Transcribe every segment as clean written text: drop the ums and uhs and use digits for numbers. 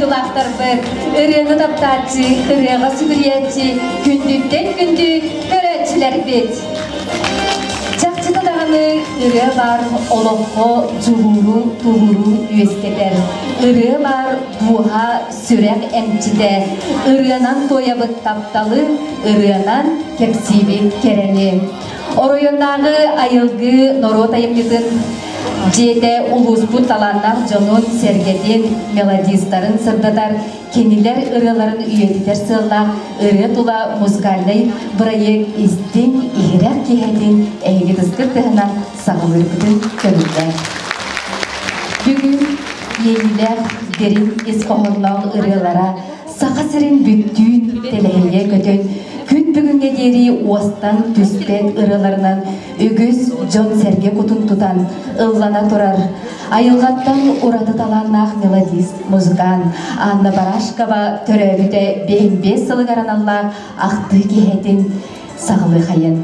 дойдулаахтарбыт, ырыаны таптааччы, ырыаҕа сүгүрүйээччи, күндүттэн күндү көрөөччүлэрбит! Чахчыта даҕаны ырыа баар олоххо дьулууру, тулууру үөскэтэр. Ырыа баар дууһа, сүрэх эмчитэ. Ырыанан туойабыт тапталы, ырыанан кэпсиибит кэрэни. Оройуоннааҕы айылгы норуот айымньытын дьиэтэ улууспут талааннаах дьонун, сэргэтин, мелодистарын сырдатар, кинилэр ырыаларын үйэтитэр сыаллаах ырыа тула музыкальнай бырайыак истиҥ, иһирэх киэһэтин эһиги тыскыт тыһынан саҕалыыргытын көҥүллээх. Бүгүн иэйиилээх дириҥ ис хоһоонноох ырыалара Саха сирин бүттүүн тэлэһийэ көтөн, күн бүгүҥҥэ диэри уостан түспэт ырыаларынан үгүс дьон-сэргэ кутун тутан ыллана турар айылҕаттан ураты талааннаах мелодист, музыкант Анна Барашкова төрөөбүтэ 55 сылыгар аналлаах ахтыы киэһэтин саҕалыахайын.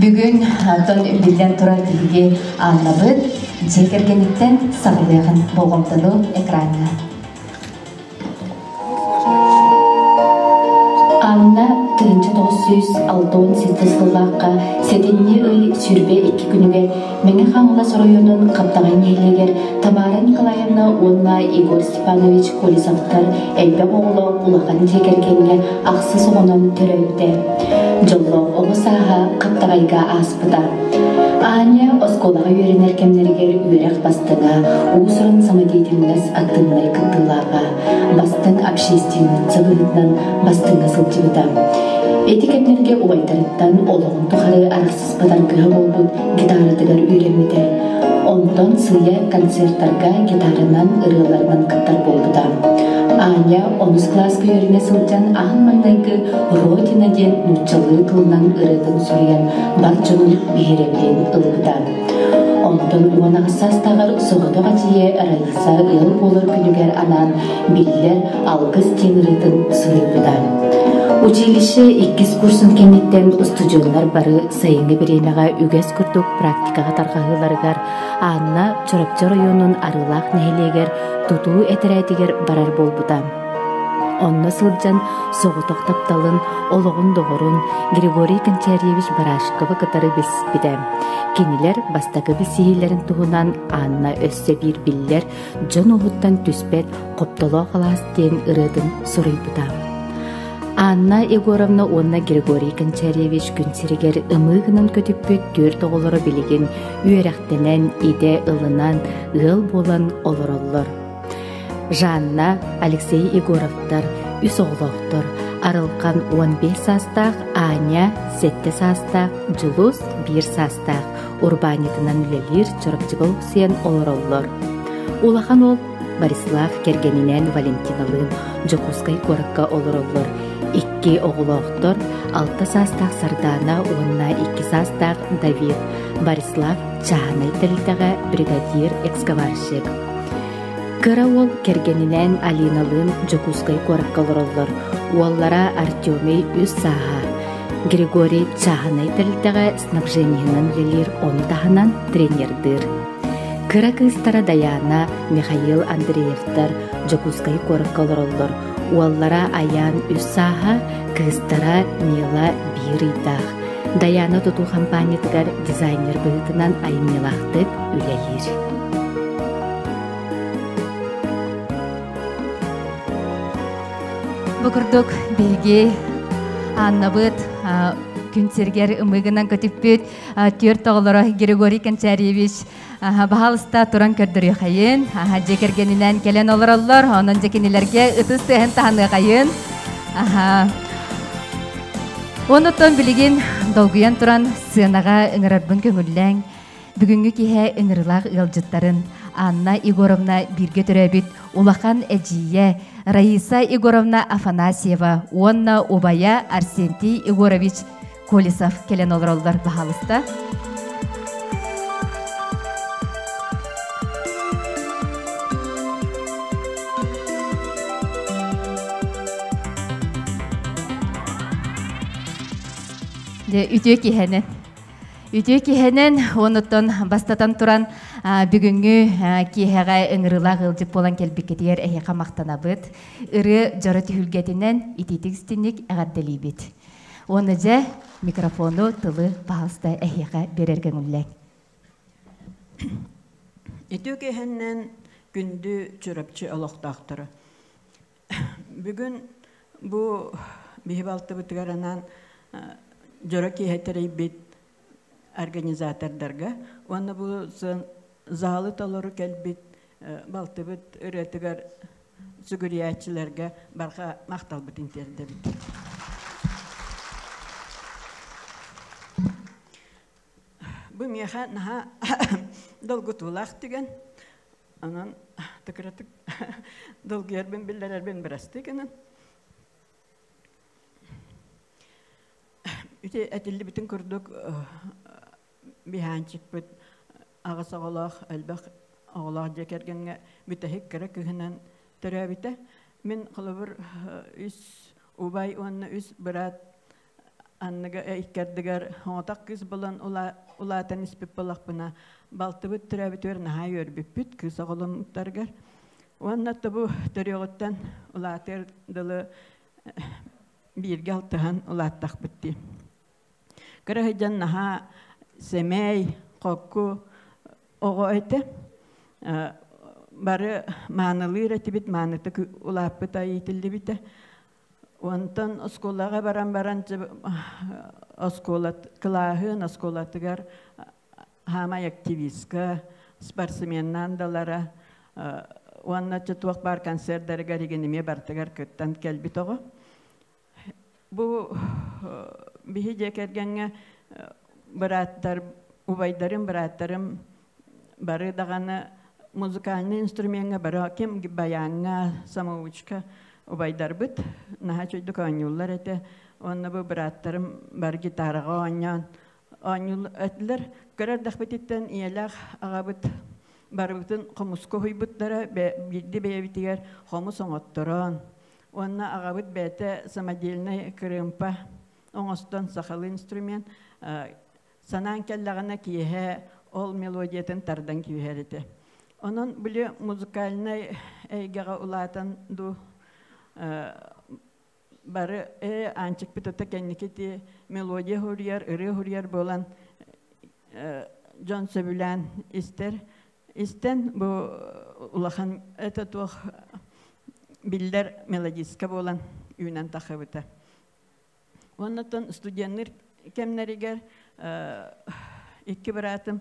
Бүгүн оттон биллэн турар биһиги Аннабыт дьиэ кэргэниттэн саҕалыаҕын болҕомтону экраҥҥа. Анна 1967 сыллаахха сэтинньи ый 22 күнүгэр Мэҥэ Хаҥалас оройуонун Хаптаҕай нэһилиэгэр Тамара Николаевна уонна Егор Степанович Колесовтар элбэх оҕолоох улахан дьиэ кэргэҥҥэ ахсыс оҕонон төрөөбүтэ. Дьоллоох оҕо сааһа Хаптаҕайга ааспыта. Аня оскуолаҕа үөрэнэр кэмнэригэр үөрэх бастыҥа, уус-уран самодеятельность актыыбынай кыттыылааҕа, бастыҥ общественница быһыытынан бастыҥҥа сылдьыбыта. Ити кэмнэргэ убайдарыттан олоҕун тухары арахсыспат аргыһа буолбут гитаратыгар үөрэммитэ. Онтон сыыйа концертарга гитаранан, ырыаларынан кыттар буолбута. Аня онус кылааска үөрэнэ сылдьан аан маҥнайгы «Родина» диэн нууччалыы тылынан ырыатын суруйан бар дьонун биһирэбилин ылбыта. Онтон 18 саастааҕар соҕотох эдьиийэ Раиса ыал буолар күнүгэр анаан биллэр «Алгыс» диэн ырыатын суруйбута. Училище иккис курсун кэнниттэн устудьуоннар бары сайыҥҥы бириэмэҕэ үгэс курдук практикаҕа тарҕаһыыларыгар Анна Чурапчы оройуонун Арыылаах нэһилиэгэр тутуу этэрээтигэр барар буолбута. Онно сылдьан соҕотох тапталын, олоҕун доҕорун Григорий Кончарьевич Барашковы кытары билсибитэ. Кинилэр бастакы билсиһиилэрин туһунан Анна өссө биир биллэр дьон уһуттан түспэт Хоптолоох алаас диэн ырыатын суруйбута. Анна Егоровна уонна Григорий Кончарьевич күн сиригэр ымыы гынан көтүппүт түөрт оҕолоро билигин үөрэхтэнэн, идэ ылынан, ыал буолан олороллор. Жанна, Алексей Егоровтар үс оҕолоохтор, Арылхан 15 саастаах, Аня 7 саастаах, Дьулус 1 саастаах урбаанньытынан үлэлиир Чурапчыга олохсуйан олороллор. Улахан уол Борислав кэргэнинээн Валентиналыын Дьокуускай куоракка олороллор. Икки оҕолоохтор, алта саастаах Сардаана уонна икки саастаах Давид. Борислав чааһынай тэрилтэҕэ бригадир-экскаварщик. Кыра уол кэргэнинээн Алиналыын Дьокуускай куоракка олороллор. Уоллара Артемий үс сааһа. Григорий чааһынай тэрилтэҕэ снабжениһынан үлэлиир, ону таһынан тренердыыр. Кыра кыыстара Дайаана, Михаил Андреевтар Дьокуускай куоракка олороллор. Уоллара Айаан үс сааһа, кыыстара Мила биир ыйдаах. Дайаана тутуу хампаанньатыгар дизайнер быһыытынан айымньылаахтык үлэлиир. Бу курдук биһиги Аннабыт күн сиргэр ымыгынан көтүппүт түөрт оҕолоро Григорий Кончарьевич баһаалыста туран көрдөрүөхайын дьиэ кэргэнинэн кэлэн олороллор онон дьэ кинилэргэ ытыс тыаһын таһыныахайын Онуттан билигин долгуйан туран сыанаҕа ыҥырарбын көҥүллээҥ. Бүгүҥҥү киһэ ыҥырылаах ыалдьыттарын Анна Егоровна бииргэ төрөөбүт улахан эдьиийэ Раиса Егоровна Афанасьева уонна убайа Арсентий Егорович Колесов кэлэн олороллор баһаалыста. Дьэ, үтүө киһэнэн. Үтүө киһэнэн, онуттан бастатан туран, Бүгүҥҥү киэһэҕэ ыҥырыылаах ыалдьыт буолан кэлбиккитигэр эһиэхэ махтанабыт. Ырыа дьоро түһүлгэтинэн итиитик истинник эҕэрдэлиибит. Уонна дьэ микрофону тылы паһалыста эһиэхэ биэрэр көҥүллэҥ. Үтүө киэһэннэн күндү Чурапчы олохтоохторо. Бүгүн бу биһи балтыбытыгар анаан дьоро киэһэ тэрийбит организатордарга уонна бу залы толору кэлбит балтыбыт ырыатыгар сүгүрүйээччилэргэ барҕа махталбытын тиэрдэбит. Бу миэхэ наһаа долгутуулаах түгэн. Онон тыкыратык долгуйарбын биллэрэрбин бырастыы гынан. Ити этиллибитин курдук биһаанчыкпыт аҕыс оҕолоох, элбэх оҕолоох дьиэ кэргэҥҥэ бүтэһик кыра кыһынан төрөөбүтэ. Мин холобур үс убай уонна үс быраат анныга иккэрдигэр оҥотох кыыс булан улаатан испит буоллахпына балтыбыт төрөөбүтүгэр наһаа үөрбүппүт кыыс оҕоломмуттарыгар уонна тобу төрүөҕүттэн улаатыар дылы бииргэ алтыһан улааттахпыт дии. Кыра сылдьан наһаа сэмэй, хокку оҕо этэ. Бары маанылыыр этибит, маанытык улааппыта иитиллибитэ. Онтон оскуолаҕа баран баран оскуола кылааһын оскуолатыгар хаамай активистка, спортсменнаан далара уонна туох баар концердарыгар игин эмиэ барытыгар кыттан кэлбит оҕо. Бу биһи дьиэ кэргэҥҥэ бырааттар, убайдарым, бырааттарым бары даҕаны музыкальнай инструмеҥҥа бары ким баяҥҥа, самоучка убайдарбыт наһаа үчүгэйдик оонньууллар этэ. Уонна бу бырааттарым бары гитараҕа оонньоон оонньуур этилэр. Кыра эрдэхпититтэн ийэлээх аҕабыт барыбытын хомуска уһуйбуттара, биирдэ бэйэбитигэр хомус оҥотторон, уонна аҕабыт бэйэтэ самодельнай кырыымпа оҥостон сахалыы инструмент санаан кэллэҕинэ киэһэ ол мелодиятын тардан күүһэр этэ. Онон били музыкальнай эйгэҕэ улаатан дуу бары ээ Аанчыкпыт ата кэнники ти мелодия хуруйар, ырыа хуруйар буолан дьон сөбүлээн истэр. Истэн бу улахан это туох биллэр мелодистка буолан үүнэн тахыбыта. Оннотон студенныр кэмнэригэр икки быраатым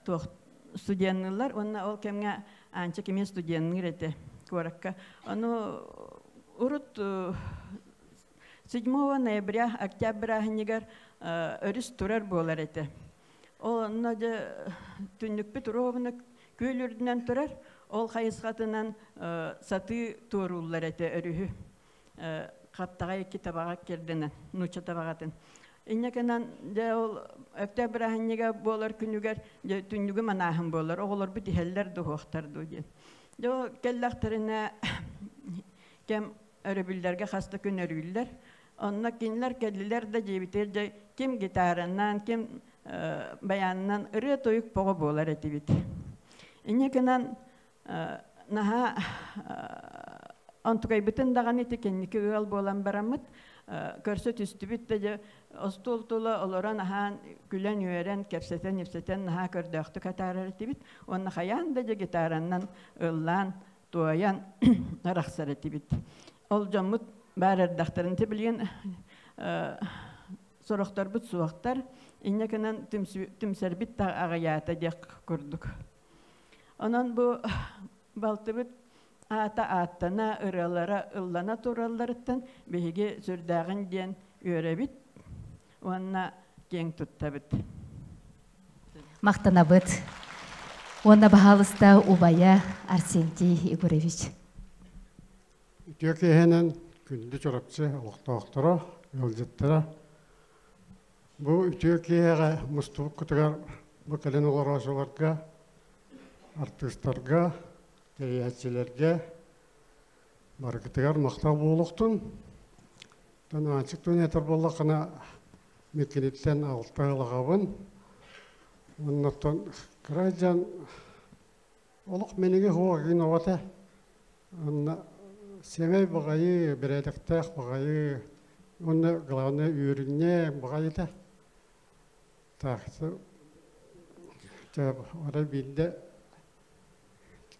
туох студенныыллар уонна ол кэмҥэ Аанча кимиэ студенныыр этэ куоракка. Ону урут 7 ноября октябрь бырааһынньыгар өрүс турар буолар этэ. Ол онно дьэ түннүкпүт ровно күөл үрдүнэн турар, ол хайысхатынан сатыы туорууллар этэ өрүһү. Хаптаҕай икки табаҕа кирдэнэн, нуучча табаҕатын. Инньэ гынан дьэ ол Өктөөп бырааһынньыга буолар күнүгэр дьэ түннүгү манааһын буолар, оҕолорбут иһэллэр дуһуохтар дуу диэн. Дьэ ол кэллэхтэринэ кэм өрөбүллэргэ хас да күн өрүүллэр. Онно кинилэр кэллилэр да диэбитигэр дьэ ким гитаранан, ким баянынан ырыа-тойук боҕо буолар этибит. Инньэ гынан наһаа онтукайбытын даҕаны ити кэнники ыал буолан бараммыт көрсө түстүбүт да дьэ остуол тула олорон аһаан күлэн-үөрэн кэпсэтэн-ипсэтэн наһаа көрдөөхтүк атаарар этибит уонна хайаан да дьэ гитаранан ыллаан туойан арахсар этибит ол дьоммут баар эрдэхтэрин билигин сорохторбут суохтар инньэ гынан түмсэрбит да аҕыйаата диэх курдук Онон бу балтыбыт аата ааттана, ырыалара ыллана туралларыттан биһиги сүрдээҕин диэн үөрэбит уонна киэҥ туттабыт. Махтанабыт. Уонна баһаалыста убайа Арсентий Егорович. Үтүө киэһэнэн күндү Чурапчы олохтоохторо, ыалдьыттара. Бу үтүө киэһэҕэ мустубуккутугар бу кэлин олороочуларга, артыыстарга, тэрийээччилэргэ барыгытыгар махтал буолуохтун. Оттон Аанчык туһунан этэр буоллаххына, мин киниттэн алта ылаҕабын. Оннуттан кыра дьон олох мэниги хуогин оҕото. Онно сэмэй баҕайы, бэрээдэктээх баҕайы, уонна главное үөрүнньэҥ баҕайыта. Так, арай биирдэ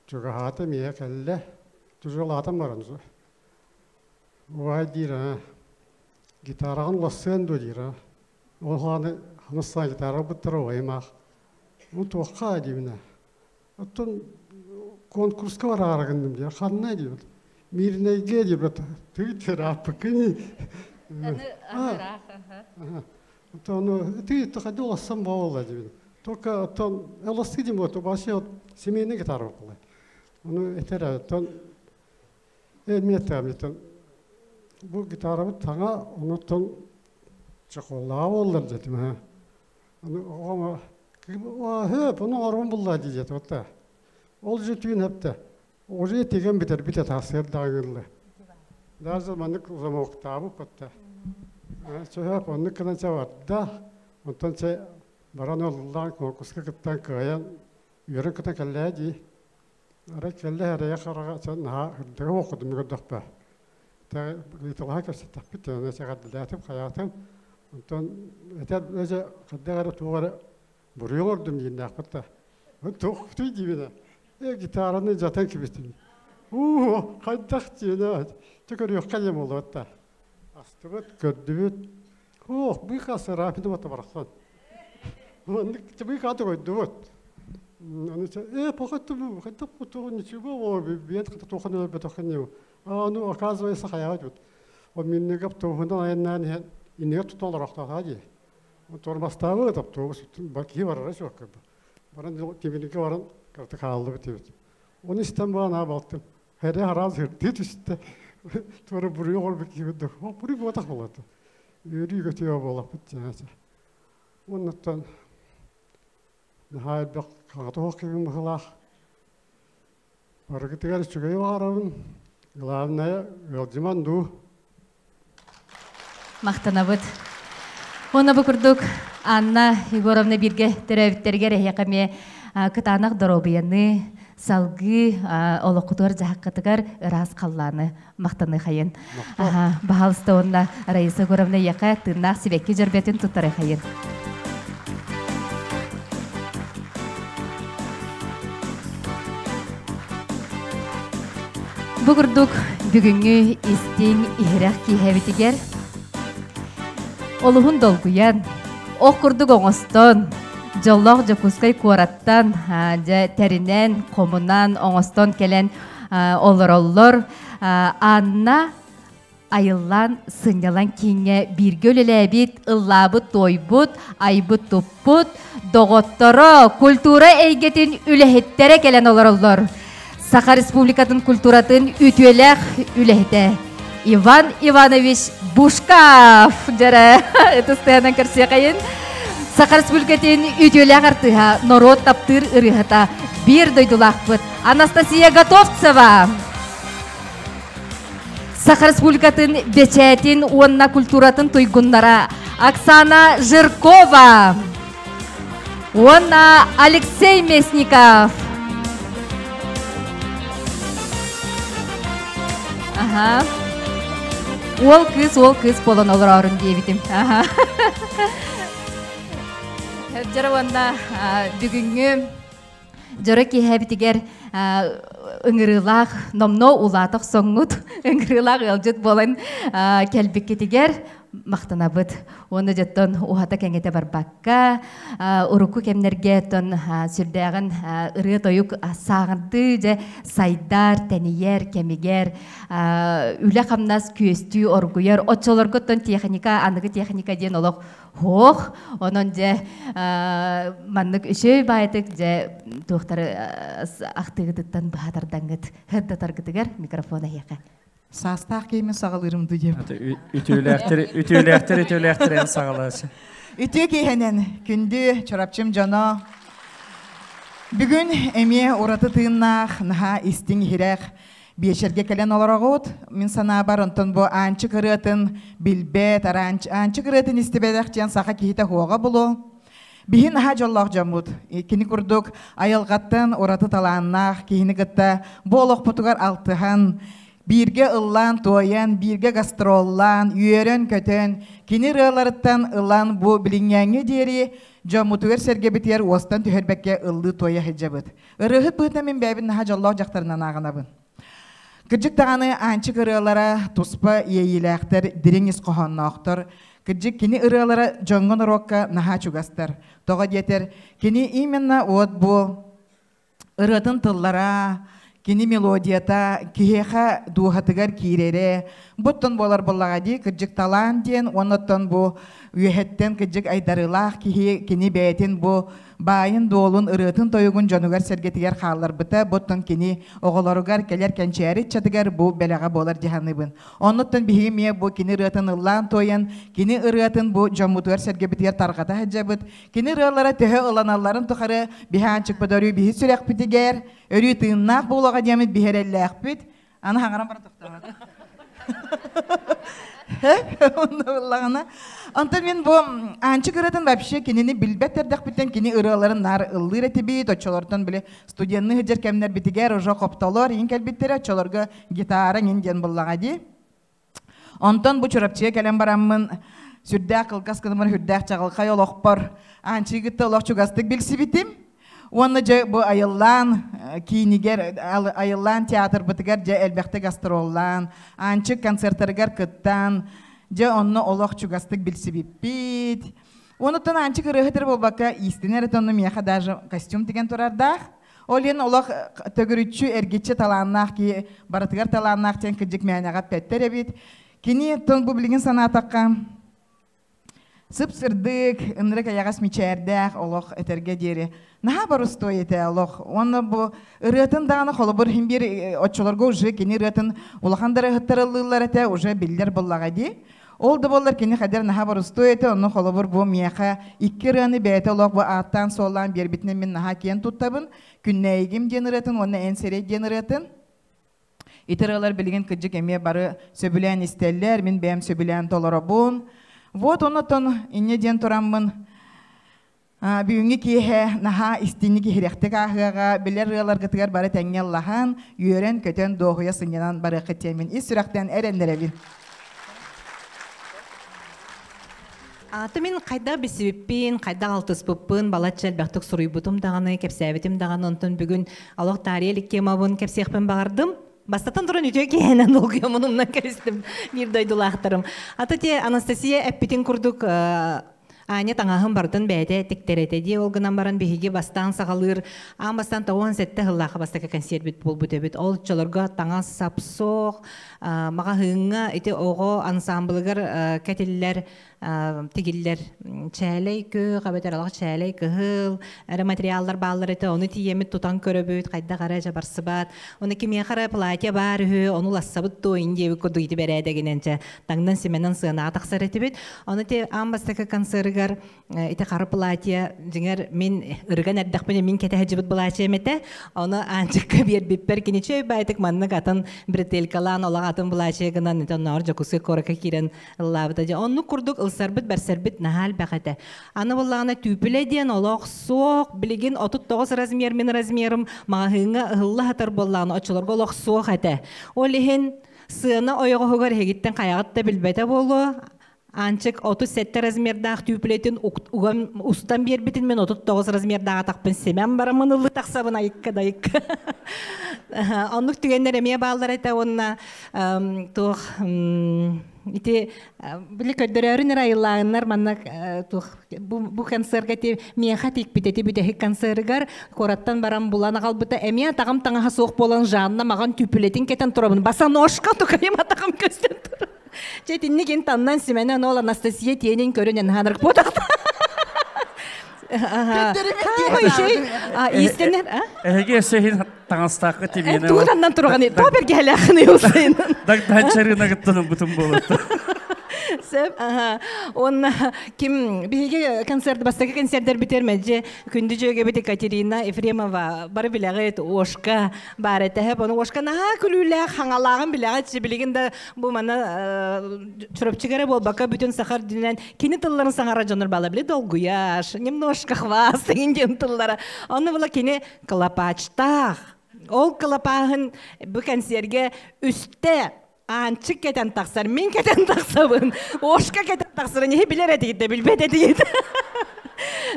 чугаһаата миэхэ кэллэ, тужалаатан баран убай диир аа, гитараҕын улассыан дуо диир аа. Ол хааны ханыссаан гитара ылбыттара убайым аах. Ну туохха диибин Оттон конкурска бараары гынным диир. Ханна диибит. Мирнэйгэ диэбит. Тыый ырааппыккын. Оттон ты хайда улассан буолла диибин. Только оттон эласты дим вот вообще вот семейный гитара буолла. Ону этэр оттон эмиэ бу гитарабыт таҥа онуттан чехоллаа буоллар дэтим. Ону хөп, ону орун булла диэт отта. Ол же түүн хепте. Уже тиген битер бите тасыр дагылы. Даже маннык замоктаабы потта. Сөп оннук кынан чаварда. Онтон се баран оллаан конкурска кыттан кыайан үөрэн кытан кэллээ дии. Ара кэллэ эрэ харага сан наха хырдыга окудум көрдөхпө. Та ыйталаха кэпсэттэхпит тэнэ сэҕэрдэлээтим хаyaатым. Онтон этэр өже хаддагара тугара буруйу ордум дииннээхпит та. Туох tuy диибинэ. Э гитараны жатан кибистим. Уу хайдах диинэ. Төкөрүөххэ диэн буолуот та. Астыбыт, көрдүбүт. Ох, быыка сыраапиды бата барахсан. Маннык быыка койдубут. Аны э пока бу хайдах бу ничего биэт кыта тухан өлбөтөххүн А ну оказывается хаябат бут. О миннеге туһунан айаннаан иһэн иннеге туталар охтоохаа дии. Тормостаабы автобус баки барара суох кыбы. Баран тибинике баран карта хааллыбыт дебит. Оны истен баана балтым. Хере хараз хирди түстэ. Тура буруйу горбу кибит. О буруй ботах болот. Үөрүү көтүө болаппыт жааса. Оннуттан наһаа элбэх хаҥатоох кибин быһылаах. Барыгытыгар үчүгэй баарабын. Главное, ыалдьыман дуу. Махтанабыт. Онно бу курдук Анна Егоровна бииргэ төрөөбүттэригэр эһиэхэ эмиэ кытаанах доруобуйаны, салгыы олоххутугар дьаһаккытыгар ыраас халлааны махтаныхайын. Баһалыста уонна Раиса Егоровна эйиэхэ тыыннаах сибэкки дьөрбөтүн туттарыхайын. Бу курдук бүгүҥҥү истиҥ иһирэх киэһэбитигэр олуһун долгуйан, ох курдук оҥостон, дьоллоох Дьокуускай куораттан дьэ тэринэн, хомунан, оҥостон кэлэн олороллор. Анна айыллан сынньалаҥ кииҥҥэ бииргэ үлэлээбит, ыллаабыт-туойбут, айбыт-туппут доҕотторо, культура эйгэтин үлэһиттэрэ кэлэн олороллор. Саха Республикатын культуратын үтүөлээх үлэһитэ Иван Иванович Бушков дьэрэ ытыстыһанан көрсүөхайын. Саха Республикатын үтүөлээх артыыһа, норуот таптыыр ырыаһыта, биир дойдулаахпыт Анастасия Готовцева. Саха Республикатын бэчээтин уонна культуратын туйгуннара Оксана Жиркова уонна Алексей Местников. Аха. Уол кыыс, уол кыыс буолан олорорун диэбитим. Аха. Дьара уонна бүгүҥҥү дьоро киэһэбитигэр ыҥырыылаах номно улаатах соҥҥут ыҥырыылаах ыалдьыт буолан кэлбиккитигэр махтанабыт. Уонна дьоттон уһата кэҥэтэ барбакка, урукку кэмнэргэ тон сүрдээҕин ырыа-тойук сааҕырдыы дьэ сайдар, тэнийэр кэмигэр үлэ-хамнас күөстүү оргуйар. Оччолорго тон техника, аныгы техника диэн олох Һуох, онон дьэ маннык үчүгэй баайытык дьэ туохтары ахтыыгытыттан быһа тардаңҥыт һырдатаргытыгар микрофон эһиэхэ. Саастаах киһими саҕалыырым дуу диэм. Үтүөлээхтэр үтүөлээхтэр үтүөлээхтэр эн саҕалаачы. Үтүө киэһэнэн күндү Чурапчым дьоно. Бүгүн эмиэ ураты тыыннаах, наһаа истиҥ иһирэх биэчэргэ кэлэн олороҕут. Мин санаабар, онтон бу Аанчык ырыатын билбэт, Аанчык ырыатын истибэтэх диэн саха киһитэ хуоҕа булу. Биһи наһаа дьоллоох дьоммут. Кини курдук айылҕаттан ураты талааннаах киһини кытта бу олохпутугар алтыһан, бииргэ ыллаан-туойан, бииргэ гастроллаан, үөрэн-көтөн, кини ырыаларыттан ылан бу билиҥҥээҥҥэ диэри дьоммутугар-сэргэбитигэр уостан түһэрбэккэ ыллыы-туойа сылдьабыт. Ырыаһыт быһыытынан мин бэйэбин наһаа дьоллоох дьахтарынан ааҕынабын. Кырдьык даҕаны Аанчык ырыалара туспа иэйиилээхтэр, дириҥ ис хоһоонноохтор. Кырдьык кини ырыалара дьоҥҥо-норуокка наһаа чугастар. Тоҕо диэтэр, кини именно вот бу ырыатын тыллара, кини мелодията киһиэхэ дууһатыгар киирэрэ, буттун буолар буоллаҕа дии, кырдьык талаан диэн, уонна бу үөһэттэн кырдьык айдарыылаах киһи кини бэйэтин бу баайын-дуолун, ырыатын-тойугун дьонугар-сэргэтигэр хаалларбыта, буттун кини оҕолоругар кэлэр кэнчээри ыччатыгар бу бэлэҕэ буолар дьаһаныбын. Оннуттан биһиги эмиэ бу кини ырыатын ыллаан-туойан, кини ырыатын бу дьоммутугар-сэргэбитигэр тарҕата сылдьабыт. Кини ырыалара төһө ыланалларын тухары биһаанчыкпыт өрүү биһи сүрэхпитигэр, өрүү тыыннаах буолуоҕа диэммит биһэрэллээхпит. Аны хаҥаран баран тохтообот. Онно Онтон мин бу Аанчык ырыатын вообще кинини билбэт эрдэхпиттэн кини ырыаларын наар ыллыыр этибит. Оччолортон били студенны сылдьар кэмнэрбитигэр уже хоптолор иин кэлбиттэрэ оччолорго гитара иҥин диэн буллаҕа дии. Онтон бу Чурапчыга кэлэн бараммын сүрдээх кылгас гынаммын сүрдээх чаҕылхай олохпор Аанчыгы кытта олох чугастык билсибитим. Уонна дьэ бу айыллаан киинигэр айыллаан театрбытыгар дьэ элбэхтик гастроллаан, Аанчык концертарыгар кыттан, дьэ онно олох чугастык билсибиппит. Онуттан Аанчык ырыаһыт эрэ буолбакка иистэнэр этэ, онно миэхэ даже костюм тигэн турардаах. Ол иһин олох төгүрүччү эргиччи талааннаах киһи барытыгар талааннаах диэн кырдьык мээнэҕэ эппэттэр эбит. Кини тон бу билигин санаатахха сып-сырдык, ынырык эйэҕэс мичээрдээх олох этэргэ диэри наһаа боростуой этэ олох. Уонна бу ырыатын даҕаны холобур иһин биир оччолорго уже кини ырыатын улахан да ырыаһыттар ыллыыллар этэ, уже биллэр буоллаҕа дии. Ол да буоллар кини хадер наһаа боростуой этэ, онно холобур бу миэхэ икки ырыаны бэйэтэ олох бу ааттаан-суоллаан биэрбитинэн мин наһаа киэн туттабын. Күннээйигим диэн ырыатын уонна Эн сирэй диэн ырыатын. Ити ырыалар билигин кырдьык эмиэ бары сөбүлээн истэллэр, мин бэйэм сөбүлээн толоробун. Вот онотон инньэ диэн тураммын Бүгүҥҥү киэһэ наһаа истиҥник иһирэхтик ааһыаҕа, билэр ыалларгытыгар бары тэҥҥэ ыллаһан, үөрэн-көтөн, дуоһуйа сынньанан барыаххыт диэммин ис сүрэхтэн эрэннэрэбин. Аты мин хайдах билсибиппин, хайдах алтыспыппын балачча элбэхтик суруйбутум даҕаны, кэпсээбитим даҕаны, онтон бүгүн олох таарыйа илик темабын кэпсиэхпин баҕардым. Бастатан туран үтүө киһинэн долгуйаммын умнан кэбистим биир дойдулаахтарым. Аты те Анастасия эппитин курдук Аня таҥаһын барытын бэйэтэ тиктэр этэ дии. Ол гынан баран биһиги бастаан саҕалыыр аан бастаан 97 сыллаах бастакы консервит буолбут эбит. Ол оччолорго таҥас сап суох, маҕаһыыҥҥа ити оҕо ансамблыгар кэтиллэр тигиллэр чээлэй күөх эбэтэр алах чээлэй кыһыл эрэ материаллар бааллар этэ. Ону тиийэммит тутан көрөбүт, хайдах эрэ дьабарсыбат. Ону кимиэхэ эрэ платье баар үһү, ону лассабыт дуо ин диэбит курдук ити бэрээдэгинэн чэ таҥнан симэнэн сыанаҕа тахсар этибит. Ону ити аан бастакы концерыгар ити хара платье дьиҥэр мин ырыган эрдэхпинэ мин кэтэһдьибит былаачыйам этэ. Ону Аанчыкка биэрбиппэр кини чөй баайтык маннык атын бретелькалаан олох атын былаачыйа гынан ити оннооҕор Дьокуускай куоракка киирэн ыллаабыта. Дьэ оннук курдук ылсарбыт бэрсэрбит наһаа элбэх этэ. Аны буллаҕына түүпүлэ диэн олох суох. Билигин 39 размер мин размерым маҕаһыыҥҥа ыһылла сытар буоллаҕына оччолорго олох суох этэ. Ол иһин Сыана ойоҕоһугар эһигиттэн хайаҕыт да билбэтэ буолуо. Аанчык 37 размердаах түүпүлэтин уган устан биэрбитин мин 39 размердаах атахпын симэн бараммын ыллы тахсабын айыкка дайыкка. Оннук түгэннэр эмиэ бааллар этэ уонна туох ити били көрдөрөөрүн эрэ айыллааҕыннар манна туох бу концерга ити миэхэ тикпит эти бүтэһик концерыгар куораттан баран булан аҕалбыта эмиэ атаҕым таҥаһа суох буолан Жанна маҕан түүпүлэтин кэтэн турабын босоножка тукайым атаҕым көстөн турар чэ итинник ин таннан симэнэн ол Анастасия тиэнин көрөн энханырк буотахта иистэнэр Эһиги өссө иһин таҥастаахха тибиэнэ тугутаннан турганы тоо бэргэһэлээххин юусайын Дагдаачарына кыттан ылбытым буолутту. Сөп. Онна ким биһиги концерт бастакы концерттер бүтэр мэлдьи күндү дьүөгэбит Екатерина Ефремова бары билэҕит Ошка баар этэ. Ону Ошка наһаа күлүүлээх хаҥалааҕын билэҕит билигин да бу мана Чурапчыга эрэ буолбакка бүтүн сахар дүнэн кини тылларын саҥара дьоннор бала били долгуяш, немножко хваст деген диэн тыллара. Онно була кини кылапачтаах. Ол кылапааһын бу кэнсиэргэ үстэ Аанчык кэтэн тахсар, мин кэтэн тахсабын, Ошка кэтэн тахсарын иһи билэр этигит да билбэт этигит.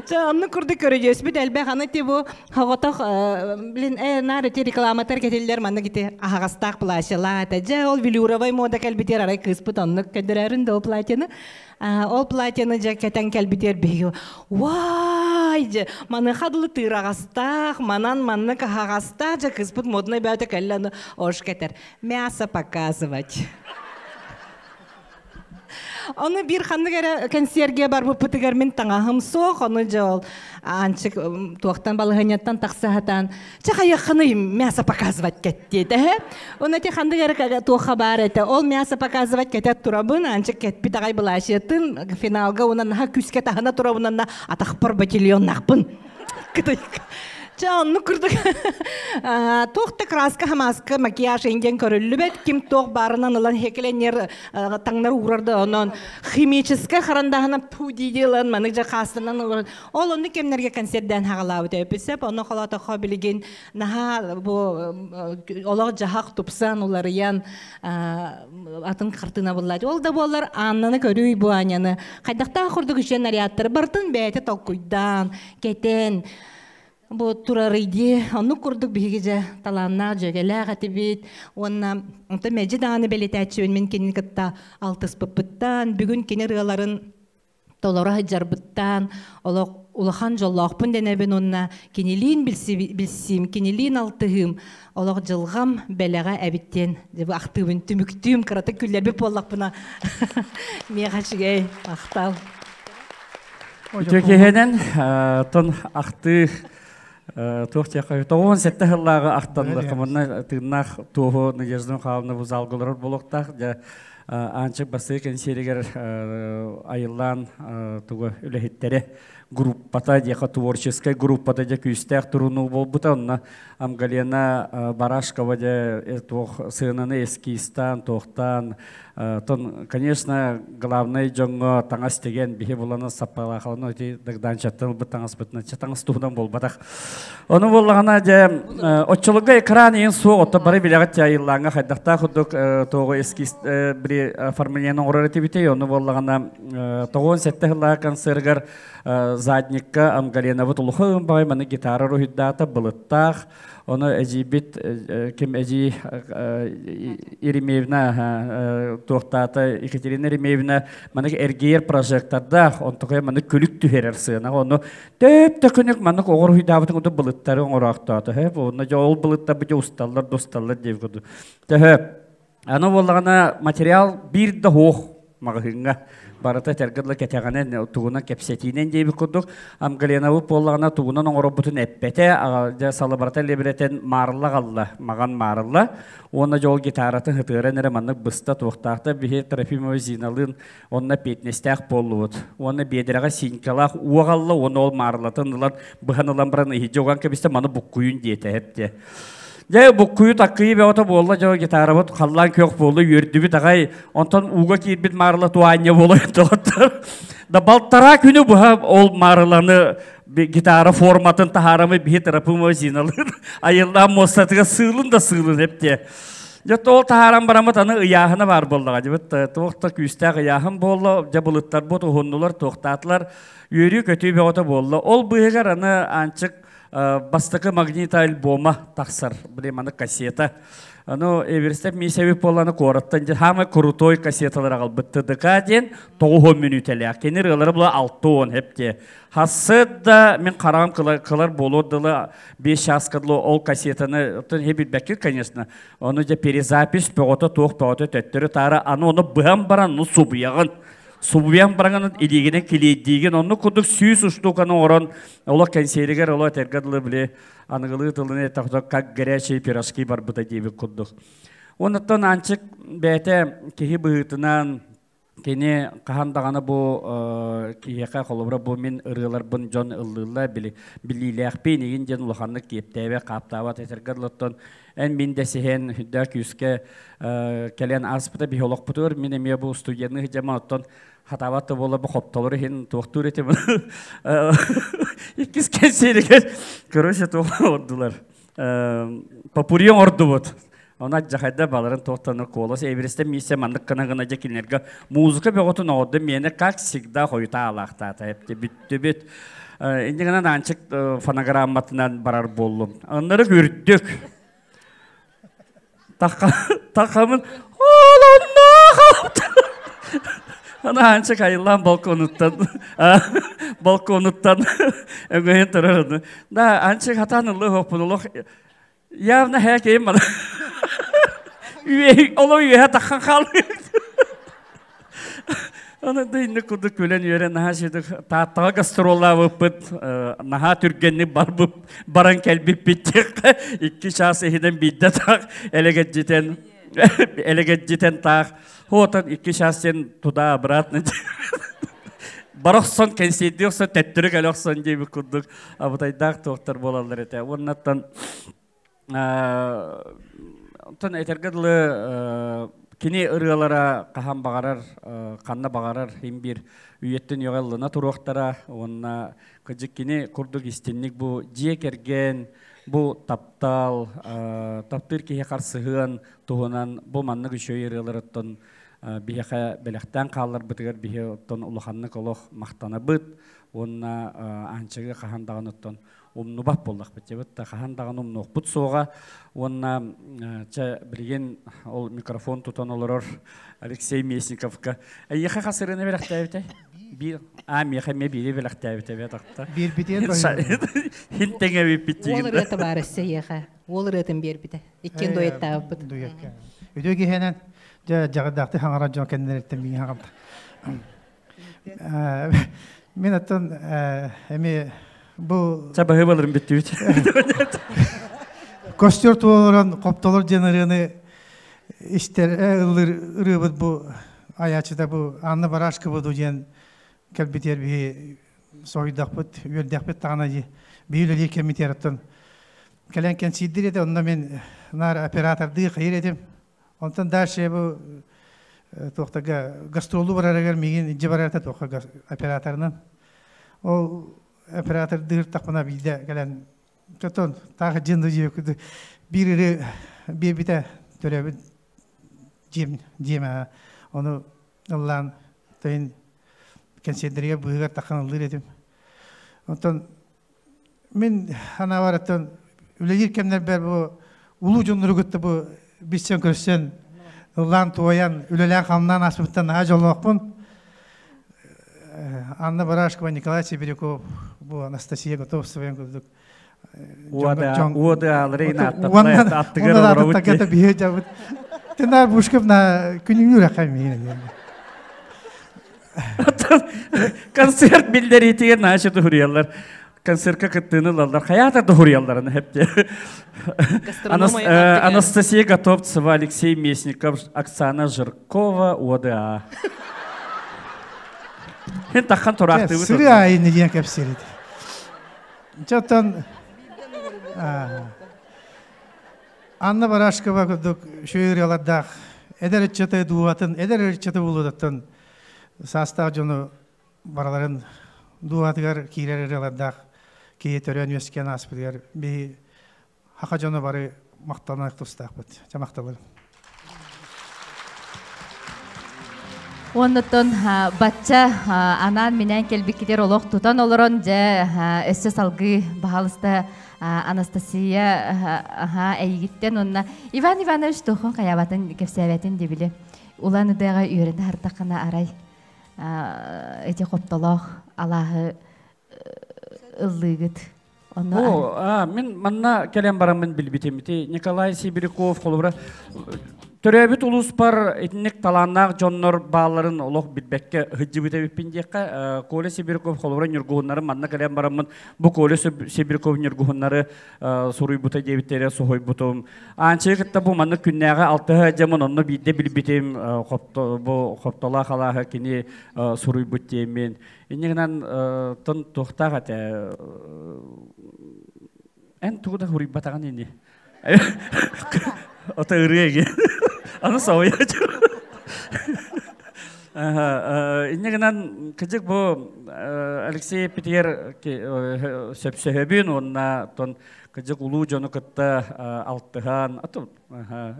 Чэ, оннук курдук көрүдьүөспүт элбэх. Аны ти бу хоҕотох блин наар ити рекламатар кэтиллэр маннык ити аһаҕастаах плащалаах этэ. Дьэ, ол велюровай мода кэлбитигэр арай кыыспыт оннук көрдөрөрүн да ол платьены. Ол платьены дьэ кэтэн кэлбитигэр биһиги уай дьэ маныха дылы тыыраҕастаах, манан маннык аһаҕастаах дьэ кыыспыт моднай бөөтө кэллэ аны ош кэтэр. Мясо показывать. Ону биир ханнык эрэ кэнсиэргэ барбыппытыгар мин таҥаһым суох, ону дьэ ол Аанчык туохтан балаһыанньаттан тахса сатаан, чэ хайыаххыный мясо показывать кэттиэтэ эһэ. Ону ити ханнык эрэ туохха баар этэ. Ол мясо показывать кэтэ турабын, Аанчык кэтпит аҕай былаачыйатын финалга уонна наһаа күүскэ таһына турабын уонна атахпар ботильоннаахпын. Кытайка. Чэ, оннук курдук туох да краска, хамааска, макияж индиэн көрүллүбэт. Ким туох баарынан ылан хекеленер таҥнар уурар да онон химическэй харандаһынан пу дии ылан манык дьэ хаастанан ылан ол оннук кэмнэргэ концертдээн хаҕалаабыт эбиппит онно холоотоххо билигин наһаа бу олох-дьаһах тупсан уларыйан атын хартыына буллаат. Ол да буоллар Аннаны көрүй бу Аняны хайдахтаах курдук үчүгэй нарядтары барытын бэйэтэ толкуйдаан, кэтэн бу турарый дии. Оннук курдук биһиги дьэ талааннаах дьүөгэлээх этибит. Уонна онтон мэлдьи даҕаны бэлиэтээччибин мин кинини кытта алтыспыппыттан, бүгүн кини ырыаларын толоро сылдьарбыттан олох улахан дьоллоохпун дэнэбин уонна кинилиин билсиим, кинилиин алтыһыым олох дьылҕам бэлэҕэ эбит диэн ахтыыбын түмүктүүм кыратык күллэрбит буоллахпына миэхэ үчүгэй махтал. Үтүө киһинэн тон ахтыы туох диэххэ 97 сыллааҕы ахтанлы манна тыыннаах туоһу Надежда Михайловна бу залга олорор буолуохтаах дьэ Аанчык бастакы кэнсиэригэр айыллаан тугу үлэһиттэрэ группата диэхэ творческай группата дьэ күүстээх турунуу буолбута онно Амгалена Барашкова дьэ туох сыананы эскизтаан туохтаан тон конечно главный дьоҥҥо таҥас тигэн биһи булана саппалаахалана ити дагдаанчаттан ылбыт таҥаспытынан чэ таҥас туһунан буолбатах Ону буоллаҕына дьэ оччолорго экран иин суох отто бары билэҕит айыллааҥҥа хайдахтаах курдук тоҕу эскиз били оформление оҥорор этибитий ону буоллаҕына 97 сыллаах концергар задникка Амгаленабыт улахан баҕай маны гитара руһуйдаата былыттаах Ону эдьиийбит ким эдьиий Еремеевна туохтаата Екатерина Еремеевна маннык эргийэр прожектордаах онтукайа маннык күлүк түһэрэр сыана ону төп төкүнүк маннык оҕор уһуйдаабытын курдук былыттары оҥороохтоото һэ уонна дьэ ол былыттар бу дьэ усталлар да усталлар диэбит курдук төһө Аны буоллаҕына материал биир да суох маҕаһыыҥҥа барыта этэргэ дылы кэтэҕинэн тугунан кэпсэтиинэн диэбит курдук Амгаленабыт буоллаҕына тугунан оҥоробутун эппэтэ дьэ салыбарата либирэтэн маарылла аҕалла маҕан маарылла уонна дьэ ол гитаратын ытыаран эрэ маннык быста туохтаахта биһи Трофимова Зиналыын онно эппиэтинэстээх буоллубут уонна биэдэрэҕэ синькалаах уу аҕалла уонна ол маарылатын ылан быһан ылан баран иһирдьэ уган кэбистэ маны буккуйун диэтэ эптэ Дьэ, буккуйу таккыйы бөҕөтө буолла, дьэ, гитарабыт халлаан күөх буолла, үөрдүбүт аҕай. Онтон ууга киирбит маарыла туаанньа буола доҕоттор. Да балтараа күнү быһа ол маарыланы гитара форматын таһаарамы биһи Трофимова Зиналыын айыллаан муостатыгар сыылын да сыылын эптиэ. Дьэ, ол таһааран бараммыт аны ыйааһына баар буоллаҕа. Дьэбит туох да күүстээх ыйааһын буолла, дьэ былыттарбыт уһуннулар, туохтаатылар. Үөрүү-көтүү бөҕөтө буолла. Ол быыһыгар аны Аанчык бастакы магнита альбома тахсар, блин, маны кассета. Аны Эверстеп Мисевик буолланы куораттан дьэ хаамай крутой кассеталар аҕалбыт ТДК диэн 90 мүнүүтэлээх. Кини ырыалара була 60 хепте. Хассы да мин хараҕым кылар буолуор дылы 5 чааска дылы ол кассетаны оттон хе билбэккин, конечно. Ону дьэ перезапись бөҕөтө туох бөҕөтө төттөрү таары аны ону быһан баран ну субуйаҕын. Субуйан бараҥын илиигинэн килиэйдиигин оннук курдук сүүс устууканы оҥорон олох кэнсиэригэр олох этэргэ дылы били аныгылыы тылын эттэххэ как горячие пирожки барбыта диэбит курдук. Оннуттан Аанчык бэйэтэ киһи быһыытынан Кини хаһан даҕаны бу киһиэхэ холобура бу мин ырыаларбын дьон ыллыыллар били билиилээхпин игин диэн улаханнык киэптээбэт хаптаабат этэргэ дылыттан эн мин дэсиһэн үрдээх күүскэ кэлэн ааспыта биһи олохпутугар мин эмиэ бу студияны дьама оттон хатаабат да буола бу хоптолор иһин туохтуур этим иккис кэнсиэригэр короче туох ордулар попури оҥордубут. Она дьахайда баларын туохтаны куолас эбиристэ миссия маннык гына гына дьэ кинилэргэ музыка бөҕөтүн оҕордо миэнэ как всегда хойута аалаахтаата эпти бүттүбүт. Инньэ гынан Аанчык фонограмматынан барар буоллум. Оннору үрдүк. Тахамын Ана Аанчык айыллаан балконуттан балконуттан өҥөйөн турар. Да Аанчык хатаан ыллыы хоппун олох явно хээкейим мана. Оло үөһэ таххан хаалыы. Аны да инник курдук күлэн үөрэн наһаа сидик Тааттаҕа гастроллаабыппыт наһаа түргэнник барбып баран кэлбиппит 2 чаас иһинэн биирдэ таах элэгэдьитэн элэгэдьитэн таах Отон 2 чаас сен туда обратно бар охсон кэнсиэрдии охсон төттөрү кэлэ охсон диэбит курдук абытайдаах туохтар буолаллар этэ. Уоннаттан онтон этэргэ дылы кини ырыалара хаһан баҕарар ханна баҕарар иһин биир үйэттэн үйэҕэ ыллана туруохтара уонна кыдьык кини курдук истинник бу дьиэ кэргэн бу таптал таптыыр киһи харсыһыан туһунан бу маннык үчүгэй ырыаларыттан биһиэхэ бэлэхтээн хаалларбытыгар биһи оттон улаханнык олох махтанабыт уонна Аанчыгы хаһан даҕаны оттон умнубат буоллахпыт дьэбит да хаһан даҕаны умнуохпут суоҕа уонна чэ билигин ол микрофон тутан олорор Алексей Местниковка эйиэхэ хас ырыаны бэлэхтээбитэй биир а миэхэ эмиэ биири бэлэхтээбитэ бе тахта биирбитиэн хин тэҥэбиппит Уол ырыата баар өссө эйиэхэ. Уол ырыатын биэрбитэ. Иккиэн дуэттаабыппыт. Дуэкка. Үтүө киһинэн дьэ дьаҕырдаахтыы хаҥара дьон кэннилэриттэн миигин хаҥамта. Мин оттон эми бу Чабаһы балырым бүттүбүт. Костер туолорон хоптолор диэн ырыаны истэр ыллыр ырыабыт бу айаачыта бу Анна Барашкова диэн кэлбитигэр биһи соһуйдахпыт, үөрдэхпит даҕаны дии. Биһи үлэлиир кэммитигэр оттон кэлэн кэнсиирдир этэ, онно мин наар оператордыы хайыр этим. Онтон дальше бу туохтарга гастролу барарыгар миигин илдьэ барар этэ туохха операторынан. Ол оператордыыр тахпына биирдэ кэлэн тотон таах дьин дьиэ биир ыры биэрбитэ төрөөбүт дьиэм дьиэм ону ыллаан тойун кэнсиэрдэригэр быыһыгар таххан ыллыыр этим. Онтон мин санаабар оттон үлэлиир кэмнэрбэр бу улуу дьоннору кытта бу билсэн көрсөн ыллаан туойан үлэлээн-хамнаан ааспыттан наһаа дьоллоохпун. Анна Барашкова, Николай Сибиряков, бу Анастасия Готовцева курдук Уодаалары аттыгар олоробут. Биһи жабыт. Тенар Бушков на күнүңүр акай миин. Концерт биллэриитигэр наша туһуруйаллар. Концертка кыттыыны ылаллар. Хайаата туһуруйалларын хепте. Анастасия Готовцева, Алексей Местников, Оксана Жиркова, ОДА. Хин таххан тураахтыыбыт. Сыры айын диэн кэпсиэрит. Чоттон Анна Барашкова курдук шөйрелардаах эдэр ыччаты дууһатын, эдэр ыччаты булуудаттан саастаах дьону бараларын дууһатыгар киирэр ырыалардаах киһи төрөөн үөскээн ааспытыгар биһи хаха дьоно бары махтаныах тустаахпыт. Ча махталыр. Оннуттан бачча анаан-минээн кэлбиккитигэр олох тутан олорон дьэ өссө салгыы баһаалыста Анастасия эйигиттэн уонна Иван Иванович туохун хайаабатын кэпсээбэтин дебили Улан Удэҕэ үөрэнэ хартаххына арай ити хоптолоох алааһы ыллыыгыт. Онно О, мин манна кэлэн бараммын билбитим. Ити Николай Сибиряков холобура Төрөөбүт улууспар итинник талааннаах дьоннор баалларын олох билбэккэ сылдьыбыт эбиппин диэххэ. Коля Сибиряков холобура ньургуһуннары манна кэлэн бараммын бу Коля Сибиряков ньургуһуннары суруйбута диэбиттэрэ соһуйбутум. Аанчыгы кытта бу маннык күннээҕи алтыһа дьамын онно биирдэ билбитим бу хоптолоох алааһы кини суруйбут диэммин. Инньэ гынан тон туохтаах этэ эн тугу да суруйбатаҕын ини. Ото ырыа эги. Аны соһуйа Инньэ гынан кыдьык бу Алексей эппитигэр сөпсөһөбүн уонна тон кыдьык улуу дьону кытта алтыһан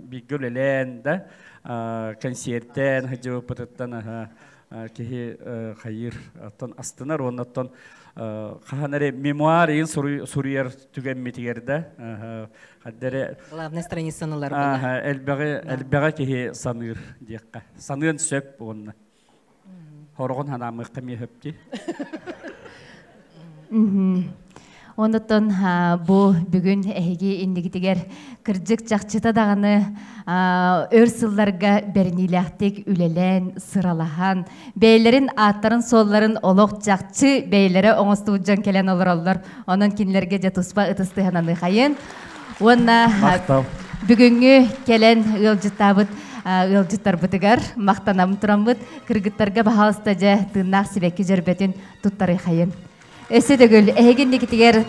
бииргэ үлэлээн да концерттэн сылдьыбыппытыттан киһи хайыыр оттон астынар уонна оттон хаһан эрэ мемуар иин суруйар түгэммитигэр да хаддere главная страницаны ылар элбэҕи элбэҕи киһи саныыр диэххэ саныан сөп уонна хороҕун ханаамыахха эмиэ хөптүй. Оннуттан бу бүгүн эһиги иннигитигэр кырдьык чахчыта даҕаны өр сылларга бэриниилээхтик үлэлээн, сыралаһан, бэйэлэрин ааттарын-суолларын олох чахчы бэйэлэрэ оҥостубут дьон кэлэн олороллор. Онон кинилэргэ дьэ туспа ытыс тыһананыхайын. Уонна бүгүҥҥү кэлэн ыалдьыттаабыт ыалдьыттарбытыгар махтанам тураммыт кыргыттарга баһаалыста дьэ тыыннаах сибэкки дьөрбөтүн туттарыхайын. Өссө төгүл эһиги инникитигэр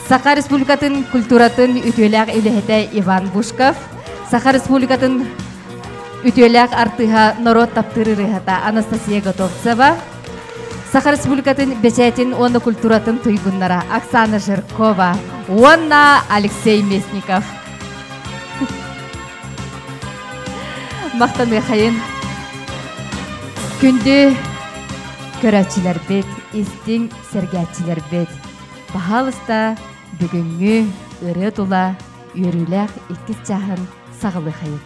Саха Республикатын культуратын үтүөлээх үлэһитэ Иван Бушков, Саха Республикатын үтүөлээх артыыһа норуот таптыыр ырыаһыта Анастасия Готовцева, Саха Республикатын бэчээтин уонна культуратын туйгуннара Оксана Жиркова уонна Алексей Местников. Махтаныахайын. Күндү көрөөччүлэрбит, истиҥ сэргээччилэрбит, баһаалыста бүгүҥҥү ырыа тула үөрүүлээх иккис чааһын саҕалыахайын.